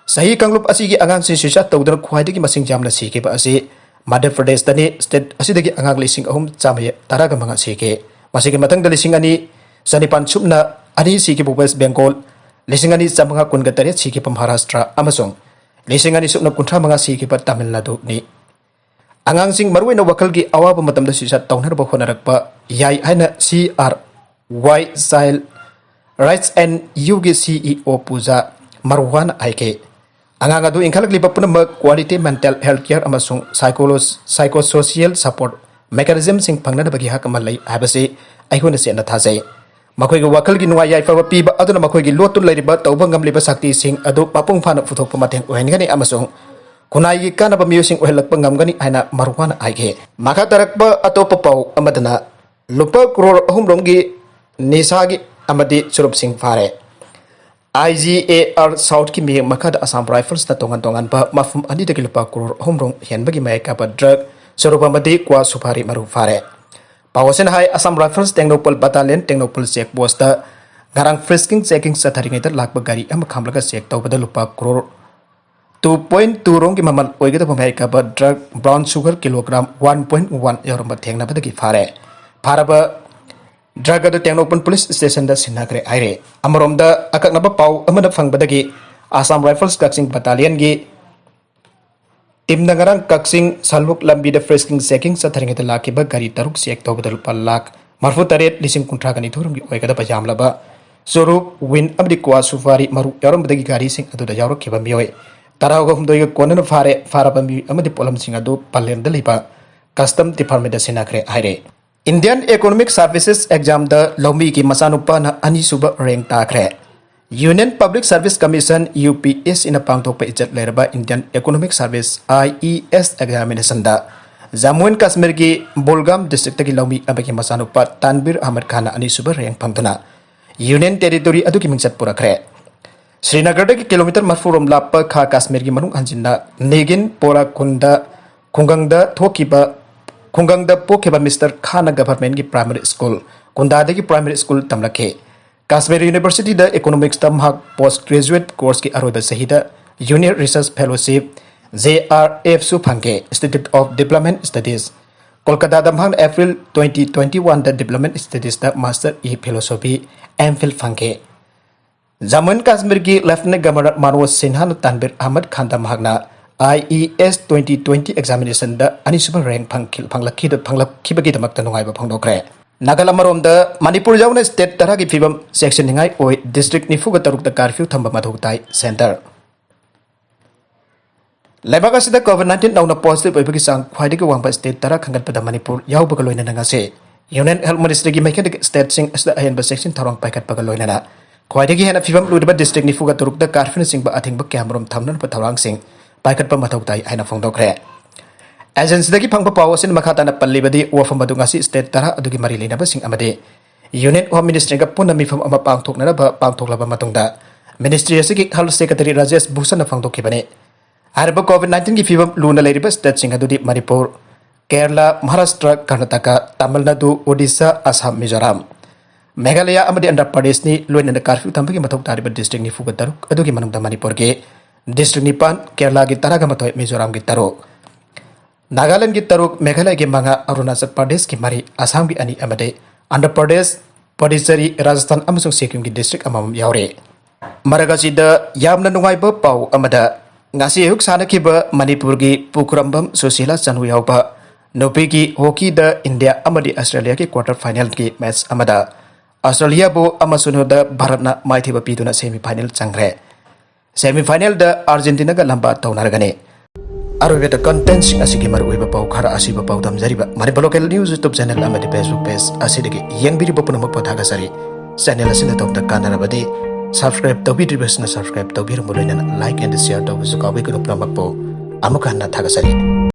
ꯆꯍꯤ ꯀꯥꯡꯂꯨꯞ ꯑꯁꯤꯒꯤ ꯑꯉꯥꯡꯁꯤꯡ suicide ꯇꯧꯗꯨꯅ ꯈ꯭ꯋꯥꯏꯗꯒꯤ ꯃꯁꯤꯡ ꯌꯥꯝꯅ ꯁꯤꯈꯤꯕ ꯑꯁꯤ ꯃꯙ꯭ꯌ ꯄ꯭ꯔꯗꯦꯁꯇꯅꯤ꯫ State ꯑꯁꯤꯗꯒꯤ ꯑꯉꯥꯡ ꯂꯤꯁꯤꯡ ꯑꯍꯨꯝ ꯆꯥꯝꯃ ꯇꯔꯥꯒ ꯃꯉꯥ ꯁꯤꯈꯤ꯫ ꯃꯁꯤꯒꯤ ꯃꯊꯪꯗ ꯂꯤꯁꯤꯡ ꯑꯅꯤ ꯆꯅꯤꯄꯥꯟ ꯁꯨꯞꯅ ꯑꯅꯤ ꯁꯤꯈꯤꯕ ꯋꯦꯁ ꯕꯦꯡꯒꯣꯜ, ꯂꯤꯁꯤꯡ ꯑꯅꯤ ꯆꯥꯝꯃꯉꯥ ꯀꯨꯟꯒ ꯇꯔꯦꯠ ꯁꯤꯈꯤꯕ ꯃꯍꯥꯔꯥꯁꯇ꯭ꯔ ꯑꯃꯁꯨꯡ ꯂꯤꯁꯤꯡ ꯑꯅꯤ ꯁꯨꯞꯅ ꯀꯨꯟꯊ꯭ꯔꯥ ꯃꯉꯥ ꯁꯤꯈꯤꯕ ꯇꯥꯃꯤꯜ ꯅꯥꯗꯨꯅꯤ꯫ ꯑꯉꯥꯡꯁꯤꯡ ꯃꯔꯨꯑꯣꯏꯅ ꯋꯥꯈꯜꯒꯤ ꯑꯋꯥꯕ ꯃꯇꯝꯗ suicide ꯇꯧꯅꯅꯕ ꯍꯣꯠꯅꯔꯛꯄ ꯌꯥꯏ ꯍꯥꯏꯅ C R Y Child Rights and Youth ꯀꯤ C E O ꯄꯨꯖꯥ ꯃꯔꯨꯍꯥꯅ ꯍꯥꯏꯈꯤ꯫ ꯑꯉꯥꯡ ꯑꯗꯨ ꯏꯟꯈꯠꯂꯛꯂꯤꯕ ꯄꯨꯝꯅꯃꯛ quality mental health care ꯑꯃꯁꯨꯡ psycholo-, psychosocial support mechanism ꯁꯤꯡ ꯐꯪꯅꯅꯕꯒꯤ ꯍꯛ ꯑꯃ ꯂꯩ ꯍꯥꯏꯕꯁꯤ ꯑꯩꯈꯣꯏꯅ ꯆꯦꯠꯅ ꯊꯥꯖꯩ꯫ ꯃꯈꯣꯏꯒꯤ ꯋꯥꯈꯜꯒꯤ ꯅꯨꯡꯉꯥꯏ ꯌꯥꯏꯐꯕ ꯄꯤꯕ ꯑꯗꯨꯅ ꯃꯈꯣꯏꯒꯤ ꯂꯣꯠꯇꯨꯅ ꯂꯩꯔꯤꯕ ꯇꯧꯕ ꯉꯝꯂꯤꯕ ꯁꯛꯇꯤꯁꯤꯡ ꯑꯗꯨ ꯃꯄꯨꯡ ꯐꯥꯅ ꯄꯨꯊꯣꯛꯄ ꯃꯇꯦꯡ ꯑꯣꯏꯍꯟꯒꯅꯤ ꯑꯃꯁꯨꯡ ꯈꯨꯟꯅꯥꯏꯒꯤ ꯀꯥꯟꯅꯕ ꯃꯤꯑꯣꯏꯁꯤꯡ ꯑꯣꯏꯍꯜꯂꯛꯄ ꯉꯝꯒꯅꯤ ꯍꯥꯏꯅ ꯃꯔꯨꯍꯥꯅ ꯍꯥꯏꯈꯤ꯫ ꯃꯈꯥ ꯇꯥꯔꯛꯄ ꯑꯇꯣꯞꯄ ꯄꯥꯎ ꯑꯃꯗꯅ, ꯂꯨꯄꯥ ꯀ꯭ꯔꯣꯔ ꯑꯍꯨꯝ ꯔꯣꯝꯒꯤ ꯅꯤꯁꯥꯒꯤ ꯑꯃꯗꯤ ꯆꯨꯔꯨꯞꯁꯤꯡ ꯐꯥꯔꯦ꯫ I G A R South ꯀꯤ ꯃꯤꯌꯦꯡ ꯃꯈꯥꯗ Assam Rifles ꯅ ꯇꯣꯉꯥꯟ ꯇꯣꯉꯥꯟꯕ ꯃꯐꯝ ꯑꯅꯤꯗꯒꯤ ꯂꯨꯄꯥ ꯀ꯭ꯔꯣꯔ ꯑꯍꯨꯝ ꯔꯣꯝ ꯍꯦꯟꯕꯒꯤ ꯃꯌꯥꯏ ꯀꯥꯕ drug, ꯆꯨꯔꯨꯞ ꯑꯃꯗꯤ ꯀ꯭ꯋꯥ ꯁꯨꯐꯥꯔꯤ ꯃꯔꯨ ꯐꯥꯔꯦ꯫ ꯄꯥꯎ ꯑꯁꯤꯅ ꯍꯥꯏ, Assam Rifles Tengnoupal Battalion Tengnoupal check post ꯇ ꯉꯔꯥꯡ frisking checking ꯆꯠꯊꯔꯤꯉꯩꯗ ꯂꯥꯛꯄ ꯒꯥꯔꯤ ꯑꯃ ꯈꯥꯝꯂꯒ check ꯇꯧꯕꯗ ꯂꯨꯄꯥ ꯀ꯭ꯔꯣꯔ two point two ꯔꯣꯝꯒꯤ ꯃꯃꯜ ꯑꯣꯏꯒꯗꯕ ꯃꯌꯥꯏ ꯀꯥꯕ drug, brown sugar kilogram one point one ꯌꯥꯎꯔꯝꯕ ꯊꯦꯡꯅꯕꯗꯒꯤ ꯐꯥꯔꯦ꯫ ꯐꯥꯔꯕ drug ꯑꯗꯨ ꯇꯦꯡꯅꯧꯄꯜ police station ꯗ ꯁꯤꯟꯅꯈ꯭ꯔꯦ ꯍꯥꯏꯔꯦ꯫ ꯑꯃꯔꯣꯝꯗ, ꯑꯀꯛꯅꯕ ꯄꯥꯎ ꯑꯃꯅ ꯐꯪꯕꯗꯒꯤ Assam Rifles ꯀꯛꯆꯤꯡ Battalion ꯒꯤ team ꯅ ꯉꯔꯥꯡ ꯀꯛꯆꯤꯡ ꯁꯜꯂꯨꯛ ꯂꯝꯕꯤꯗ frisking checking ꯆꯠꯊꯔꯤꯉꯩꯗ ꯂꯥꯛꯈꯤꯕ ꯒꯥꯔꯤ ꯇꯔꯨꯛ check ꯇꯧꯕꯗ ꯂꯨꯄꯥ ꯂꯥꯈ ꯃꯔꯐꯨ ꯇꯔꯦꯠ ꯂꯤꯁꯤꯡ ꯀꯨꯟꯊ꯭ꯔꯥꯒ ꯅꯤꯊꯣꯏ ꯔꯣꯝꯒꯤ ꯑꯣꯏꯒꯗꯕ ꯌꯥꯝꯂꯕ ꯆꯨꯔꯨꯞ, ꯋꯤꯟ ꯑꯃꯗꯤ ꯀ꯭ꯋꯥ ꯁꯨꯐꯥꯔꯤ ꯃꯔꯨ ꯌꯥꯎꯔꯝꯕꯗꯒꯤ ꯒꯥꯔꯤꯁꯤꯡ ꯑꯗꯨꯗ ꯌꯥꯎꯔꯛꯈꯤꯕ ꯃꯤꯑꯣꯏ ꯇꯔꯥꯒ ꯍꯨꯝꯗꯣꯏꯒ ꯀꯣꯟꯅꯅ ꯐꯥꯔꯦ꯫ ꯐꯥꯔꯕ ꯃꯤꯑꯣꯏ ꯑꯃꯗꯤ ꯄꯣꯠꯂꯝꯁꯤꯡ ꯑꯗꯨ ꯄꯂꯦꯟꯗ ꯂꯩꯕ custom department ꯗ ꯁꯤꯟꯅꯈ꯭ꯔꯦ ꯍꯥꯏꯔꯦ꯫ Indian Economic Services exam ꯗ ꯂꯧꯃꯤꯒꯤ ꯃꯆꯥꯅꯨꯄꯥꯅ ꯑꯅꯤꯁꯨꯕ rank ꯇꯥꯈ꯭ꯔꯦ꯫ Union Public Service Commission, U P S C ꯅ ꯄꯥꯡꯊꯣꯛꯄ ꯏꯖꯠ ꯂꯩꯔꯕ Indian Economic Service, I E S examination ꯗ ꯖꯝꯃꯨ ꯑꯦꯟ ꯀꯥꯁꯃꯤꯔꯒꯤ ꯕꯨꯜꯒꯥꯝ ꯗꯤꯁꯇ꯭ꯔꯤꯛꯇꯒꯤ ꯂꯧꯃꯤ ꯑꯃꯒꯤ ꯃꯆꯥꯅꯨꯄꯥ ꯇꯥꯟꯕꯤꯔ ꯑꯍꯃꯗ ꯈꯥꯟꯅ ꯑꯅꯤꯁꯨꯕ ꯔꯦꯡ ꯐꯪꯗꯨꯅ ꯌꯨꯅꯤꯌꯟ ꯇꯦꯔꯤꯇꯣꯔꯤ ꯑꯗꯨꯒꯤ ꯃꯤꯡꯆꯠ ꯄꯨꯔꯛꯈ꯭ꯔꯦ꯫ ꯁ꯭ꯔꯤꯅꯒꯔꯗꯒꯤ ꯀꯤꯂꯣꯃꯤꯇꯔ ꯃꯔꯤꯐꯨ ꯔꯣꯝ ꯂꯥꯞꯄ ꯈꯥ ꯀꯥꯁꯃꯤꯔꯒꯤ ꯃꯅꯨꯡ ꯍꯟꯖꯤꯟꯅ ꯅꯦꯒꯤꯟ ꯄꯣꯔꯥ ꯈꯨꯟꯗ ꯈꯨꯡꯒꯪꯗ ꯊꯣꯛꯈꯤꯕ ꯈꯨꯡꯒꯪꯗ ꯄꯣꯛꯈꯤꯕ ꯃꯤꯁꯇꯔ ꯈꯥꯟꯅ ꯒꯚꯔꯟꯃꯦꯟꯠꯀꯤ ꯄ꯭ꯔꯥꯏꯃꯔꯤ ꯁ꯭ꯀꯨꯜ, ꯀꯨꯟꯗꯥꯗꯒꯤ ꯄ꯭ꯔꯥꯏꯃꯔꯤ ꯁ꯭ꯀꯨꯜ ꯇꯝꯂꯛꯈꯤ꯫ ꯀꯥꯁꯃꯤꯔ ꯌꯨꯅꯤꯚꯔꯁꯤꯇꯤꯗ ꯏꯀꯣꯅꯣꯃꯤꯛꯁꯇ ꯃꯍꯥꯛ ꯄꯣꯁꯠ ꯒ꯭ꯔꯦꯖꯨꯑꯦꯠ ꯀꯣꯔꯁꯀꯤ ꯑꯔꯣꯏꯕ ꯆꯍꯤꯗ union research fellowship, J R F, ꯁꯨ ꯐꯪꯈꯤ꯫ ꯏꯟꯁꯇꯤꯇ꯭ꯌꯨꯠ ꯑꯣꯐ ꯗꯤꯕ꯭ꯂꯞꯃꯦꯟꯠ ꯁ꯭ꯇꯗꯤꯁ, ꯀꯣꯜꯀꯇꯥꯗ ꯃꯍꯥꯛꯅ ꯑꯦꯄ꯭ꯔꯤꯜ ꯇ꯭ꯋꯦꯟꯇꯤ ꯇ꯭ꯋꯦꯟꯇꯤ ꯋꯥꯟꯗ development studies master E philosophy, M Phil, ꯐꯪꯈꯤ꯫ ꯖꯝꯃꯨ ꯑꯦꯟ ꯀꯥꯁꯃꯤꯔꯒꯤ ꯂꯦꯐꯇꯤꯅꯦꯟꯠ ꯒꯚꯔꯅꯔ ꯃꯅꯣꯖ ꯁꯤꯟꯍꯥꯅ ꯇꯥꯟꯕꯤꯔ ꯑꯍꯃꯗ ꯈꯥꯟꯗ ꯃꯍꯥꯛꯅ I E S twenty twenty examination ꯗ ꯑꯅꯤꯁꯨꯕ ꯔꯦꯡ ꯐꯪꯈꯤ-, ꯐꯪꯂꯛꯈꯤꯗ-, ꯐꯪꯂꯛꯈꯤꯕꯒꯤꯗꯃꯛꯇ ꯅꯨꯡꯉꯥꯏꯕ ꯐꯣꯡꯗꯣꯛꯈ꯭ꯔꯦ꯫ ꯅꯥꯒꯥꯂꯦꯟ꯫ ꯑꯃꯔꯣꯝꯗ ꯃꯅꯤꯄꯨꯔ ꯌꯥꯎꯅ ꯁ꯭ꯇꯦꯠ ꯇꯔꯥꯒꯤ ꯐꯤꯕꯝ ꯆꯦꯛꯁꯤꯟꯅꯤꯡꯉꯥꯏ ꯑꯣꯏ, ꯗꯤꯁꯇ꯭ꯔꯤꯛ ꯅꯤꯐꯨꯒ ꯇꯔꯨꯛꯇ ꯀꯥꯔꯐ꯭ꯌꯨ ꯊꯝꯕ ꯃꯊꯧ ꯇꯥꯏ, ꯁꯦꯟꯇꯔ꯫ ꯂꯩꯕꯥꯛ ꯑꯁꯤꯗ ꯀꯣꯚꯤꯗ ꯅꯥꯏꯟꯇꯤꯟ ꯅꯧꯅ ꯄꯣꯖꯤꯇꯤꯚ ꯑꯣꯏꯕꯒꯤ ꯆꯥꯡ ꯈ꯭ꯋꯥꯏꯗꯒꯤ ꯋꯥꯡꯕ ꯁ꯭ꯇꯦꯠ ꯇꯔꯥ ꯈꯟꯒꯠꯄꯗ ꯃꯅꯤꯄꯨꯔ ꯌꯥꯎꯕꯒ ꯂꯣꯏꯅꯅ ꯉꯁꯤ ꯌꯨꯅꯤꯌꯟ ꯍꯦꯜꯊ ꯃꯤꯅꯤꯁꯇ꯭ꯔꯤꯒꯤ ꯃꯥꯏꯀꯩꯗꯒꯤ ꯁ꯭ꯇꯦꯠꯁꯤꯡ ꯑꯁꯤꯗ ꯑꯍꯦꯟꯕ ꯆꯦꯛꯁꯤꯟ ꯊꯧꯔꯥꯡ ꯄꯥꯏꯈꯠꯄꯒ ꯂꯣꯏꯅꯅ ꯈ꯭ꯋꯥꯏꯗꯒꯤ ꯍꯦꯟꯅ ꯐꯤꯕꯝ ꯂꯨꯔꯤꯕ ꯗꯤꯁꯇ꯭ꯔꯤꯛ ꯅꯤꯐꯨꯒ ꯇꯔꯨꯛꯇ ꯀꯥꯔꯐ꯭ꯌꯨꯅꯆꯤꯡꯕ ꯑꯊꯤꯡꯕ ꯀꯌꯥꯃꯔꯨꯝ ꯊꯝꯅꯅꯕ ꯊꯧꯔꯥꯡꯁꯤꯡ ꯄꯥꯏꯈꯠꯄ ꯃꯊꯧ ꯇꯥꯏ ꯍꯥꯏꯅ ꯐꯣꯡꯗꯣꯛꯈ꯭ꯔꯦ꯫ ꯑꯦꯖꯦꯟꯁꯤꯗꯒꯤ ꯐꯪꯕ ꯄꯥꯎ ꯑꯁꯤꯅ ꯃꯈꯥ ꯇꯥꯅ ꯄꯜꯂꯤꯕꯗꯤ, ꯋꯥꯐꯝ ꯑꯗꯨ ꯉꯁꯤ ꯁ꯭ꯇꯦꯠ ꯇꯔꯥ ꯑꯗꯨꯒꯤ ꯃꯔꯤ ꯂꯩꯅꯕꯁꯤꯡ ꯑꯃꯗꯤ ꯌꯨꯅꯤꯌꯟ ꯍꯣꯝ ꯃꯤꯅꯤꯁꯇ꯭ꯔꯤꯒ ꯄꯨꯟꯅ ꯃꯤꯐꯝ ꯑꯃ ꯄꯥꯡꯊꯣꯛꯅꯅꯕ ꯄꯥꯡꯊꯣꯛꯂꯕ ꯃꯇꯨꯡꯗ ꯃꯤꯅꯤꯁꯇ꯭ꯔꯤ ꯑꯁꯤꯒꯤ ꯍꯦꯜꯊ ꯁꯦꯀ꯭ꯔꯦꯇꯔꯤ ꯔꯥꯖꯦꯁ ꯚꯨꯁꯟꯅ ꯐꯣꯡꯗꯣꯛꯈꯤꯕꯅꯤ꯫ ꯍꯥꯏꯔꯤꯕ ꯀꯣꯚꯤꯗ ꯅꯥꯏꯟꯇꯤꯟꯒꯤ ꯐꯤꯕꯝ ꯂꯨꯅ ꯂꯩꯔꯤꯕ ꯁ꯭ꯇꯦꯠꯁꯤꯡ ꯑꯗꯨꯗꯤ ꯃꯅꯤꯄꯨꯔ, ꯀꯦꯔꯂꯥ, ꯃꯍꯥꯔꯥꯁꯇ꯭ꯔ, ꯀꯔꯅꯥꯇꯀꯥ, ꯇꯥꯃꯤꯜ ꯅꯥꯗꯨ, ꯑꯣꯗꯤꯁꯥ, ꯑꯁꯥꯝ, ꯃꯤꯖꯣꯔꯥꯝ, ꯃꯦꯘꯥꯂꯌꯥ ꯑꯃꯗꯤ ꯑꯟꯙ꯭ꯔ ꯄ꯭ꯔꯗꯦꯁꯅꯤ꯫ ꯂꯣꯏꯅꯅ ꯀꯥꯔꯐ꯭ꯌꯨ ꯊꯝꯕꯒꯤ ꯃꯊꯧ ꯇꯥꯔꯤꯕ ꯗꯤꯁꯇ꯭ꯔꯤꯛ ꯅꯤꯐꯨꯒ ꯇꯔꯨꯛ ꯑꯗꯨꯒꯤ ꯃꯅꯨꯡꯗ ꯃꯅꯤꯄꯨꯔꯒꯤ ꯗꯤꯁꯇ꯭ꯔꯤꯛ ꯅꯤꯄꯥꯟ, ꯀꯦꯔꯂꯥꯒꯤ ꯇꯔꯥꯒ ꯃꯥꯊꯣꯏ, ꯃꯤꯖꯣꯔꯥꯝꯒꯤ ꯇꯔꯨꯛ, ꯅꯥꯒꯥꯂꯦꯟꯒꯤ ꯇꯔꯨꯛ, ꯃꯦꯘꯥꯂꯌꯒꯤ ꯃꯉꯥ, ꯑꯔꯨꯅꯥꯆꯜ ꯄ꯭ꯔꯗꯦꯁꯀꯤ ꯃꯔꯤ, ꯑꯁꯥꯝꯒꯤ ꯑꯅꯤ ꯑꯃꯗꯤ ꯑꯟꯙ꯭ꯔ ꯄ꯭ꯔꯗꯦꯁ, ꯄꯣꯗꯤꯆꯦꯔꯤ, ꯔꯥꯖꯁꯊꯥꯟ ꯑꯃꯁꯨꯡ ꯁꯤꯛꯀꯤꯝꯒꯤ ꯗꯤꯁꯇ꯭ꯔꯤꯛ ꯑꯃꯃꯝ ꯌꯥꯎꯔꯤ꯫ ꯃꯔꯛ ꯑꯁꯤꯗ ꯌꯥꯝꯅ ꯅꯨꯡꯉꯥꯏꯕ ꯄꯥꯎ ꯑꯃꯗ, ꯉꯁꯤ ꯑꯌꯨꯛ ꯁꯥꯟꯅꯈꯤꯕ ꯃꯅꯤꯄꯨꯔꯒꯤ ꯄꯨꯈ꯭ꯔꯝꯕꯝ ꯁꯨꯁꯤꯂꯥ ꯆꯅꯨ ꯌꯥꯎꯕ ꯅꯨꯄꯤꯒꯤ ꯍꯣꯀꯤꯗ ꯏꯟꯗꯤꯌꯥ ꯑꯃꯗꯤ ꯑꯁꯇ꯭ꯔꯦꯂꯤꯌꯥꯒꯤ ꯀ꯭ꯋꯥꯔꯇꯔ ꯐꯥꯏꯅꯦꯜꯒꯤ ꯃꯦꯆ ꯑꯃꯗ ꯑꯁꯇ꯭ꯔꯦꯂꯤꯌꯥꯕꯨ ꯑꯃ ꯁꯤꯅꯣꯗ ꯚꯥꯔꯠꯅ ꯃꯥꯏꯊꯤꯕ ꯄꯤꯗꯨꯅ ꯁꯦꯃꯤ ꯐꯥꯏꯅꯦꯜ ꯆꯪꯈ꯭ꯔꯦ꯫ ꯁꯦꯃꯤ ꯐꯥꯏꯅꯦꯜꯗ ꯑꯥꯔꯖꯦꯟꯇꯤꯅꯥꯒ ꯂꯝꯕꯥ ꯇꯧꯅꯔꯒꯅꯤ꯫ ꯑꯔꯣꯏꯕꯗ ꯀꯟꯇꯦꯟꯠꯁꯤꯡ ꯑꯁꯤꯒꯤ ꯃꯔꯨꯑꯣꯏꯕ ꯄꯥꯎ ꯈꯔ ꯑꯁꯤꯕꯨ ꯄꯥꯎꯗꯝꯖꯔꯤꯕ Manipur local news YouTube channel ꯑꯃꯗꯤ ꯐꯦꯁꯕꯨꯛ ꯄꯦꯖ ꯑꯁꯤꯗꯒꯤ ꯌꯦꯡꯕꯤꯔꯤꯕ ꯄꯨꯝꯅꯃꯛꯄꯨ ꯊꯥꯒꯠꯆꯔꯤ꯫ ꯆꯦꯅꯦꯜ ꯑꯁꯤꯅ ꯑꯗꯣꯝꯗ ꯀꯥꯟꯅꯔꯕꯗꯤ Subscribe ꯇꯧꯕꯤꯗ꯭ꯔꯤꯕꯁꯤꯡꯅ subscribe ꯇꯧꯕꯤꯔꯝꯕ ꯂꯣꯏꯅꯅ like and share ꯇꯧꯕꯁꯨ ꯀꯥꯎꯕꯤꯒꯅꯨ꯫ ꯄꯨꯝꯅꯃꯛꯄꯨ ꯑꯃꯨꯛ ꯍꯟꯅ ꯊꯥꯒꯠꯆꯔꯤ꯫